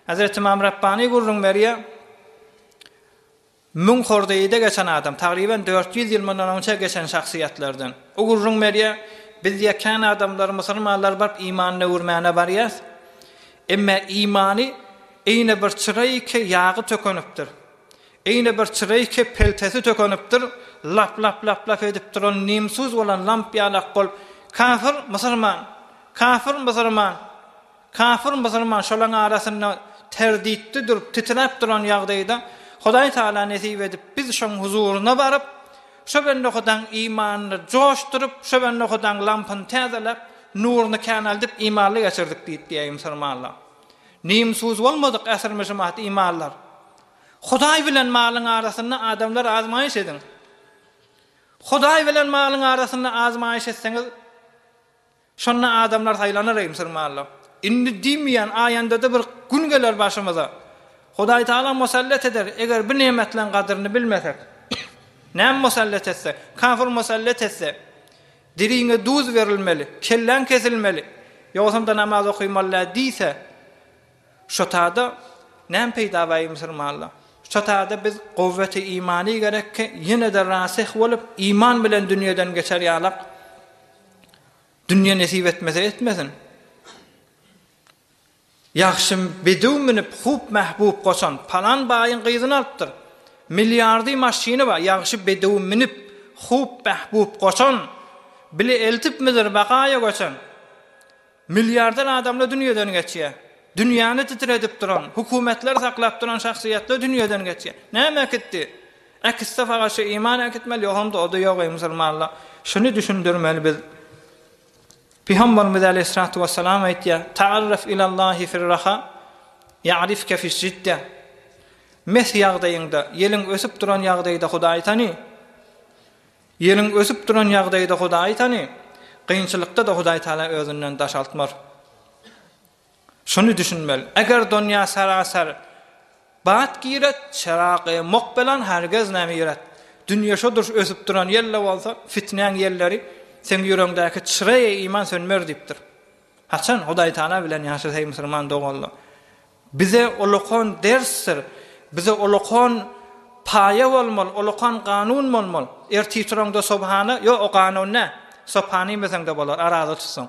Hezreti Ymam Rabbany gürrüň berýär, Müň hordaýyda geçen adam, tagryban 400 ýyl mundan öňçe geçen şahsyýetlerden. O gürrüň berýär, Biz diýýär, kän adamlary, musulmanlary baryp imanyny öwürmäne barýas. Emme imany eýne bir çyra ki ýagy tökenipdir. Eýne bir çyraýke peltesi tökenipdir, lap-lap-lap-lap edip duran nimsuz bolan lamp ýalak bolup, Kafir, musulman! Kafir, musulman! Kafir, musulman! Şolaň arasynda terditde durup, titräp duran ýagdaýda Hudaý Tagala nesip edip, biz şoň huzuryna baryp, şo bende Hudaň imanyny joşduryp, şo bende Hudaň lampyny täzeläp, nuruny känaldip, imanly geçirdik diýip diýäý musulmanlar. Nimsuz bolmadyk äsirmişimat imanlar. Hudaý bilen malyň arasynda adamlar azmaýyş ediň. Hudaý bilen malyň arasynda azmaýyş etseňiz, şonda adamlar saýlanar eý musulmanlar. Indi diýmeýän aýandada bir gün geler başymyza. Hudaý Tagala musallat eder, eger bu nemetleň gadyryny bilmesek. Näme musallat etse? Kafir musallat etse, diriňe duz berilmeli, kelläň kesilmeli, ýogsam-da namaz okymaly däl diýse, Şo tada näme peýda bar eý musulmanlar? Şo tada biz gowweti imany gerek ki, ýene-de rasih bolup, iman bilen dünýeden geçer ýalak. Dünýe nesip etmese etmesin. Ýagşy bedew münüp, hup mähbup goçan, palan baýyň gyzyny alypdyr. Milliardy maşyny bar, ýagşy bedew münüp, hup mähbup goçan, bile eltipmidir bakaýa göçen. Milliarder adamlar dünýeden geçýär. Dünýäni titredip duran, hökümetleri saklap duran şahsyýetler dünýeden geçýär. Näme äkitdi? Äkitse fakat şu iman äkitmeli, ýogsam-da o-da ýok eý musulmanlar. Şuny düşündirmeli biz. Pygamberimiz aleýhissalatu wessalam aýtýar, Ta'arraf ilallahi firraha, ýa'rifke fiş-şidde. Mes ýagdaýyňda, ýeliň ösüp duran ýagdaýda Hudaýy tany. Ýeliň ösüp duran ýagdaýda Hudaýy tany, kynçylykda-da Hudaý Taala özünden daş altmar. Şuny düşünmeli. Eger donýa sarasar bat giret, çeragy mok belan hergez nemiret. Dünýe şo duruş ösüp duran ýel-de bolsa, fitnäň ýelleri seň ýüregiňdäki çyraýy iman sönmer diýipdir. Haçan Hudaý Taala bilen ýaşasaý musulman doganlar. Bize ulakan dersdir. Bize ulakan paýa bolmaly, ulakan kanun bolmaly. Ertir turaňda sobhana, ýok o kanun nä? Sobhana iýmeseň-de bolar, araza tutsaň.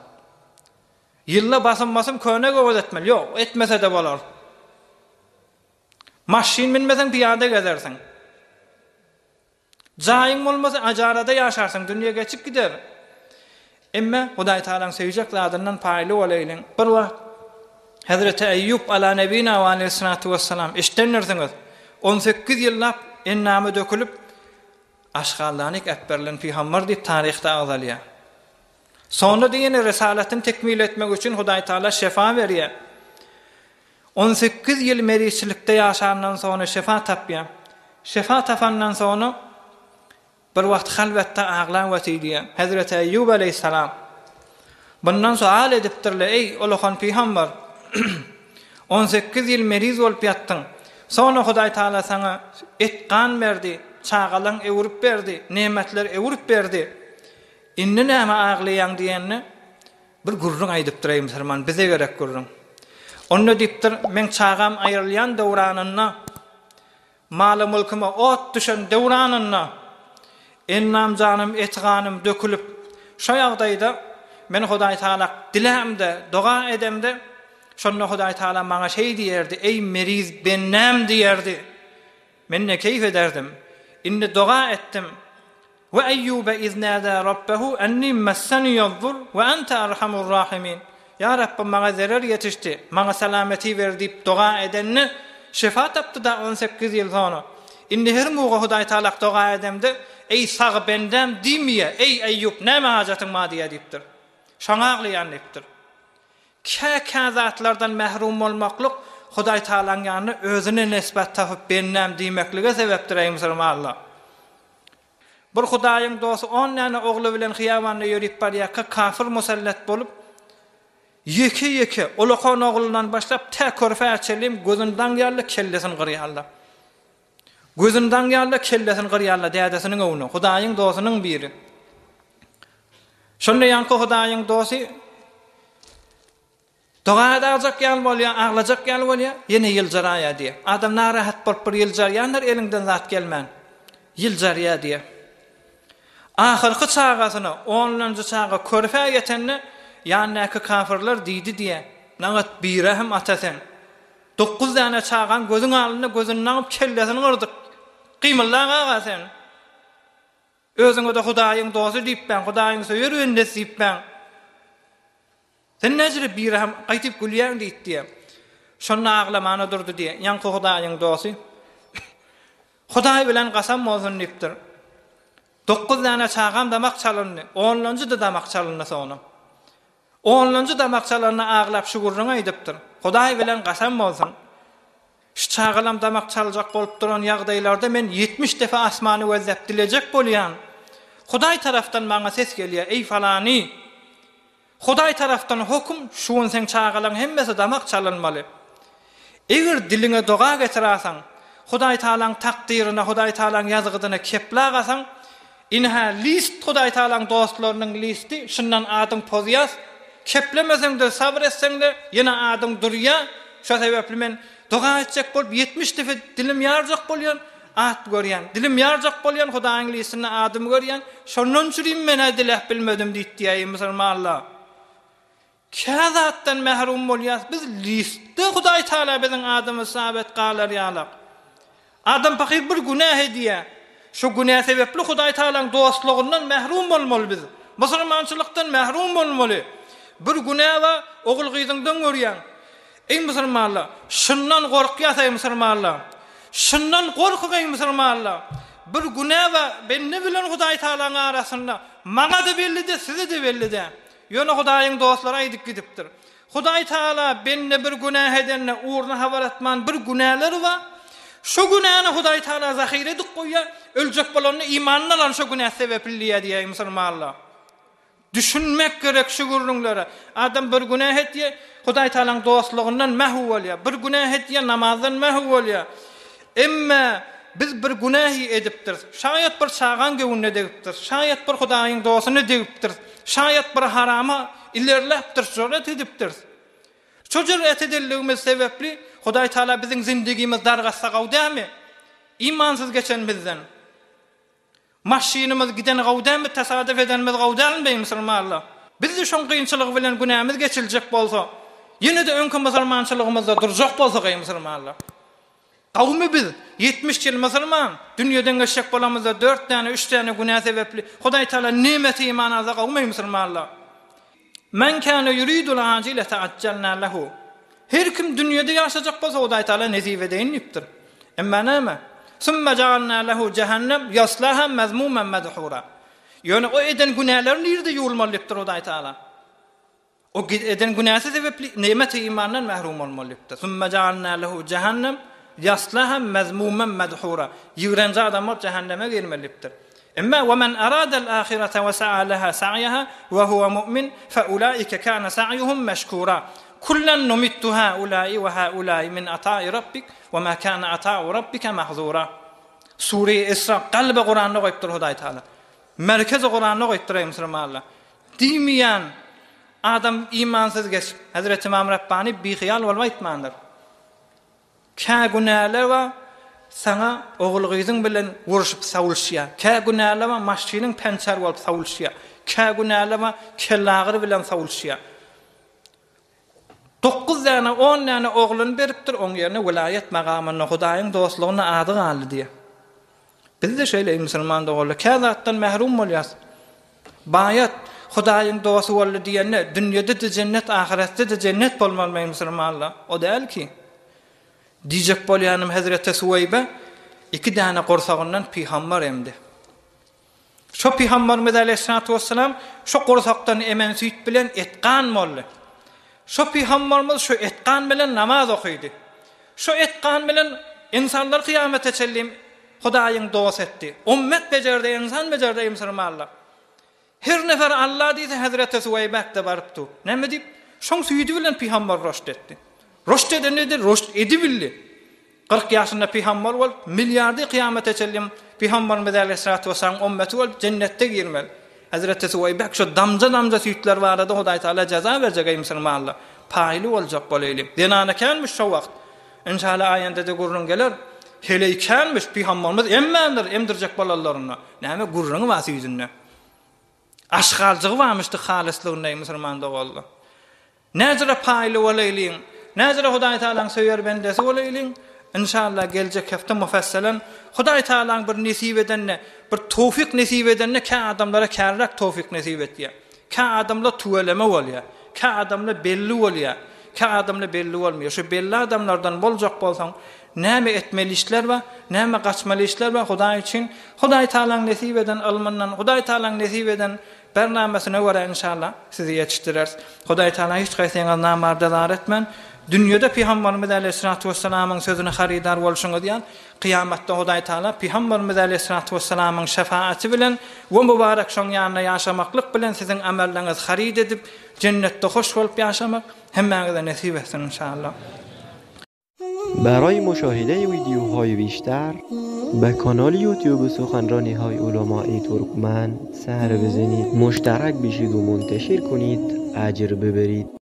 Ýylda basym-basym köne göwez etmeli, ýok, etmese-de bolar. Maşyn münmeseň pyýada gezersiň. Jaýyň bolmasa ajarada ýaşarsyň, dünýe geçip gider. Emme Hudaý Tagalaň söýjek zadyndan paýly bolaýlyň. Bir wagt Hezreti Eýýup ala nebina we aleýhissalatu wessalam eşidendirsiňiz. On sekiz ýyllap endamy dökülip aşgaldanyk äpberilen pygamber diýip taryhda agzalýar. Sonda-da ýene risalatyny tekmil etmek üçin Hudaý Tagala şefa berýär. On sekiz ýyl merizçilikde ýaşandan soňra şefa tapýar. Şefa tapandan soňra bir wagt halwatda aglap otyr diýýär. Hezreti Eýýub aleýhissalam bundan soal edipdirler, Eý, ulakan pygamber! On sekiz ýyl meriz bolup ýatdyň. Soňra Hudaý Tagala saňa et-gan berdi, çagalaň öwrüp berdi, nemetler öwrüp berdi. Indi näme aglaýaň diýende, Bir gürrüň aýdypdyr eý musulman, bize gerek gürrüň. Onda diýipdir, meň çagam aýrylýan döwranynda, maly-mülküme ot düşen döwranynda, endam-janym, eti-ganym dökülip, şo ýagdaýda men Hudaýtagala dilämde, doga edemde, şonda Hudaýtagala maňa şeý diýerdi, Eý, meriz bendäm diýerdi. Men-de keýp ederdim. Indi doga etdim, We Eýýube iz nada Rabbehu enni messeniýed-dur we ente erhamur-rahimin. Ýa Rabbym maňa zerer ýetişdi, maňa salameti ber diýip doga edende, şefa tapdy-da 18 ýyl soňra. Indi her muga Hudaý Tagalak doga edemde, Eý sag bendäm diýmeýä, Eý Eýýup näme hajatyň bar diýýä diýipdir. Şoňa aglaýan diýipdir. Kä-kä zatlardan mährum bolmaklyk Hudaý Tagalaň ýanynda özüne nesbet tapyp bendäm diýmeklige sebäpdir eý musulmanlar. Bir Hudaýyň dosty on däne ogly bilen hyýabanda ýörip barýarka kafir musallat bolup, ýeke-ýeke ulakan oglundan başlap tä körpä çenli gözüni daňýarlar, kellesini gyrýarlar. Gözüni daňýarlar, kellesini gyrýarlar dädesiniň öňünde, Hudaýyň dostunyň biri. Şonda ýaňky Hudaýyň dosty Doga edajak ýaly bolýar, aglajak ýaly bolýar, ýene ýyljyraýar diýýär. Adam narahat bolup bir ýyljarýandyr, eliňden zat gelmän. Ýyljarýar diýýär. Ahyrky çagasyna, onlanjy çaga körpä ýetende, ýanyndaky kafyrlar diýdi diýýär, Nagat birehim ata sen. Dokuz däne çagaň gözüň alnynda gözüni daňyp kellesini gyrdyk. Gymyldak aga sen. Özüňe-de Hudaýyň dosty diýipmäň, Hudaýyň söýer bendesi diýipmäň. Sen näjele birehim gaýtyp gülýäň diýip diýýär. Şonda aglamana durdy diýýär. Ýaňky Hudaýyň dosty. Hudaý bilen kasam bolsun diýipdir. Dokuz däne çagam damak çalyndy, onlanjy-da damak çalyndy soňra. Onlanjy damak çalanda aglap şu gürrüňi aýdypdyr. Hudaý bilen kasam bolsun. Şu çagalam damak çaljak bolup duran ýagdaýlarda men 70 depe asmany gözläp dilejek bolýan. Hudaý tarapdan maňa ses gelýär, Eý falany! Hudaý tarapdan hokum, şu gün seň çagalaň hemmesi damak çalynmaly. Eger diliňe doga getirasaň, Hudaý Tagalaň takdyryna, Hudaý Tagalaň ýazgydyna kepla gasaň, ine-hä list Hudaý Tagalaň dostlarynyň listi, şundan adyň pozýas, keplemeseň-de, sabyr etseň-de, ýene adyň durýa, şo sebäpli men doga etjek bolup 70 depe dilim ýarjak bolýan, At görýän. Dilim ýarjak bolýan Hudaýyň listinde adymy görýän. Şondan çürim men-ä diläp bilmedim diýip diýäýin musulmanlar. Kä zatdan mährum bolýas biz listde Hudaý Taala biziň adymyz sabet galar ýalak. Adam pahyr bir günä edýä. Şo günä sebepli Hudaý Taalaň dostlugyndan mährum bolmaly biz. Musulmançylykdan mährum bolmaly. Bir günä bar ogul gyzyňdan görýäň. Eý musulmanlar! Şundan gorkýas eý musulmanlar! Şundan gorkuň eý musulmanlar! Bir günä bar bende bilen Hudaý Tagalaň arasynda, maňa-da belli-de, size-de belli-dä. Ýöne Hudaýyň dostlary aýdyp gidipdir. Hudaý Tagala bende bir günä edende ugruna habar atman bir günäleri bar. Şo günäni Hudaý Tagala zahyra edip goýýar, öljek bolanda imanyny alan şo günä sebepli diýýär diýýär eý musulmanlar! Düşünmek gerek şu gürrüňlere. Adam bir günäh etýär, Hudaý Tagalaň dostlugyndan mähw bolýar. Bir günäh etýär, namazdan mähw bolýar. Emme biz bir günähi edipdiris. Şaýat bir çagaň göwnüne degipdiris. Şaýat bir Hudaýyň dostuna degipdiris. Şaýat bir harama ilerläpdiris, jüret edipdiris. Şo jüret edenligimiz sebäpli Hudaý Tagala biziň zindigimizi dargatsa gowy dälmi? Imansyz geçen bizden. Maşynymyz gideni gowy dälmi tasadyf edenimiz gowy dälmi beý musulmanlar. Bizde şoň kynçylygy bilen günämiz geçiljek bolsa, ýene-de öňki musulmançylygymyzda durjak bolsak eý musulmanlar. Gowumy biz 70 ýyl musulman, dünýeden geçjek bolamyzda dört däne üç däne günä sebepli Hudaý Taala nimeti iman alsa gowumy eý musulmanlar. Men kâne yuridul acilete accelnâ lehu. Her kim dünýede ýaşajak bolsa Hudaý Taala nesip edeýin diýipdir. Emma näme? Sümme jagalnâ lehu cehennem yaslaha mezmumen medhura. Ýöne o eden günäleri nirde ýuwulmaly diýipdir Hudaý Taala. O eden günäsi sebäpli nemeti imandan mährum bolmaly diýipdir. Sümme jagalnâ lehu cehennem yaslaha mezmumen medhura. Ýigrenji adam bolup jähenneme girmeli diýipdir. Emma we men aradal ahirete we sa'a leha sa'yaha we huwe mu'min fe ulaike kana sa'yuhum meşkura. Kullen numittu haulai we haulai min ata'i rabbik we ma kana ata'u rabbike mahzura. Sure-i Isra kalby Kuranda goýupdyr Hudaý Taala. Merkezi Kuranda goýupdyr eý musulmanlar. Diýmeýän. Adam imansyz geçip, Hezreti Ymam Rabbany bihyýal bolup aýtmandyr. Kä günäler bar, saňa ogul-gyzyň bilen urşup sawulşýar. Kä günäler bar, maşynyň pençer bolup sawulşýar. Kä günäler bar, kellagyry bilen sawulşýar. Dokuz däne, on däne ogluny beripdir, oň ýerine welaýat magamynda, Hudaýyň dostlugynda ady galdy diýýär. Biz-de şeýle, eý musulman doganlar, kä zatdan mährum bolýarys. Baýat, Hudaýyň dosty boldy diýende, dünýede-de jennet, ahyretde-de jennet bolmalymy, eý musulmanlar? O däl ki. Diýjek bolýanym, hezreti Suweýbe iki däne gursagyndan pygamber emdi. Şo Pygamberimiz aleýhissalatu wessalam şo gursakdan emen süýt bilen et-gan boldy. Şo Pygamberimiz şo et-gan bilen namaz okydy. Şo et-gan bilen ynsanlar kyýamete çenli Hudaýyň dosty etdi. Ummet bejerdi, ynsan bejerdi eý musulmanlar. Her nefer Alla diýse Hezreti Suweýbäk-de barypdy. Näme diýip? Şoň süýdi bilen Pygamber roşt etdi. Roşt edende-de roşt edibildi. 40 ýaşynda pygamber bolup, milliardy kyýamata çenli Pygamberimiz äleyhissalatu wessalamyň ummeti bolup jennetde girmeli. Hezreti Suweýbek şu damja-damja süýtler barada Hudaý Taala jaza berjek eý musulmanlar. Paýly boljak bolaýly. Zenana känmiş şo wagt. Inşallah aýendede gürrüň geler. Heleý känmiş, Pygamberimiz emmändir emdirjek bolanlarynda. Näme gürrüňi bar süýdünde. Aşgaljygy barmyşdy halyslygynda eý musulman doganlar. Näzire paýly bolaýlyň, näzire Hudaý Tagalaň söýer bendesi bolaýlyň. Inşallah geljek hepde mufesselen Hudaý Tagalaň bir nesip edende, bir towfyk nesip edende kä adamlara känräk towfyk nesip etýär. Kä adamlar tüweleme bolýar. Kä adamlar belli bolýar. Kä adamlar belli bolmaýar. Şu belli adamlardan boljak bolsaň, näme etmeli işler bar, näme gaçmaly işler bar Hudaý üçin Hudaý Tagalaň nesip eden ylmyndan, Hudaý Tagalaň nesip eden Bernamasyna görä inşallah sizi ýetişdireris. Hudaý Tagala hiç haýsyňyzy namarda zar etmän, dünýede Pygamberimiz aleýhissalatu wessalamyň sözüne harydar bolşuňyz ýaly, kyýamatda Hudaý Tagala Pygamberimiz aleýhissalatu wessalamyň şefaaty bilen we mübarek şoň ýanynda ýaşamaklyk bilen siziň amellaňyzy haryt edip, jennetde hoş bolup ýaşamak hemmäňize nesip etsin inşallah. برای مشاهده ویدیوهای بیشتر به کانال یوتیوب سخنرانی های علمای ترکمن سر بزنید مشترک بشید و منتشر کنید اجر ببرید.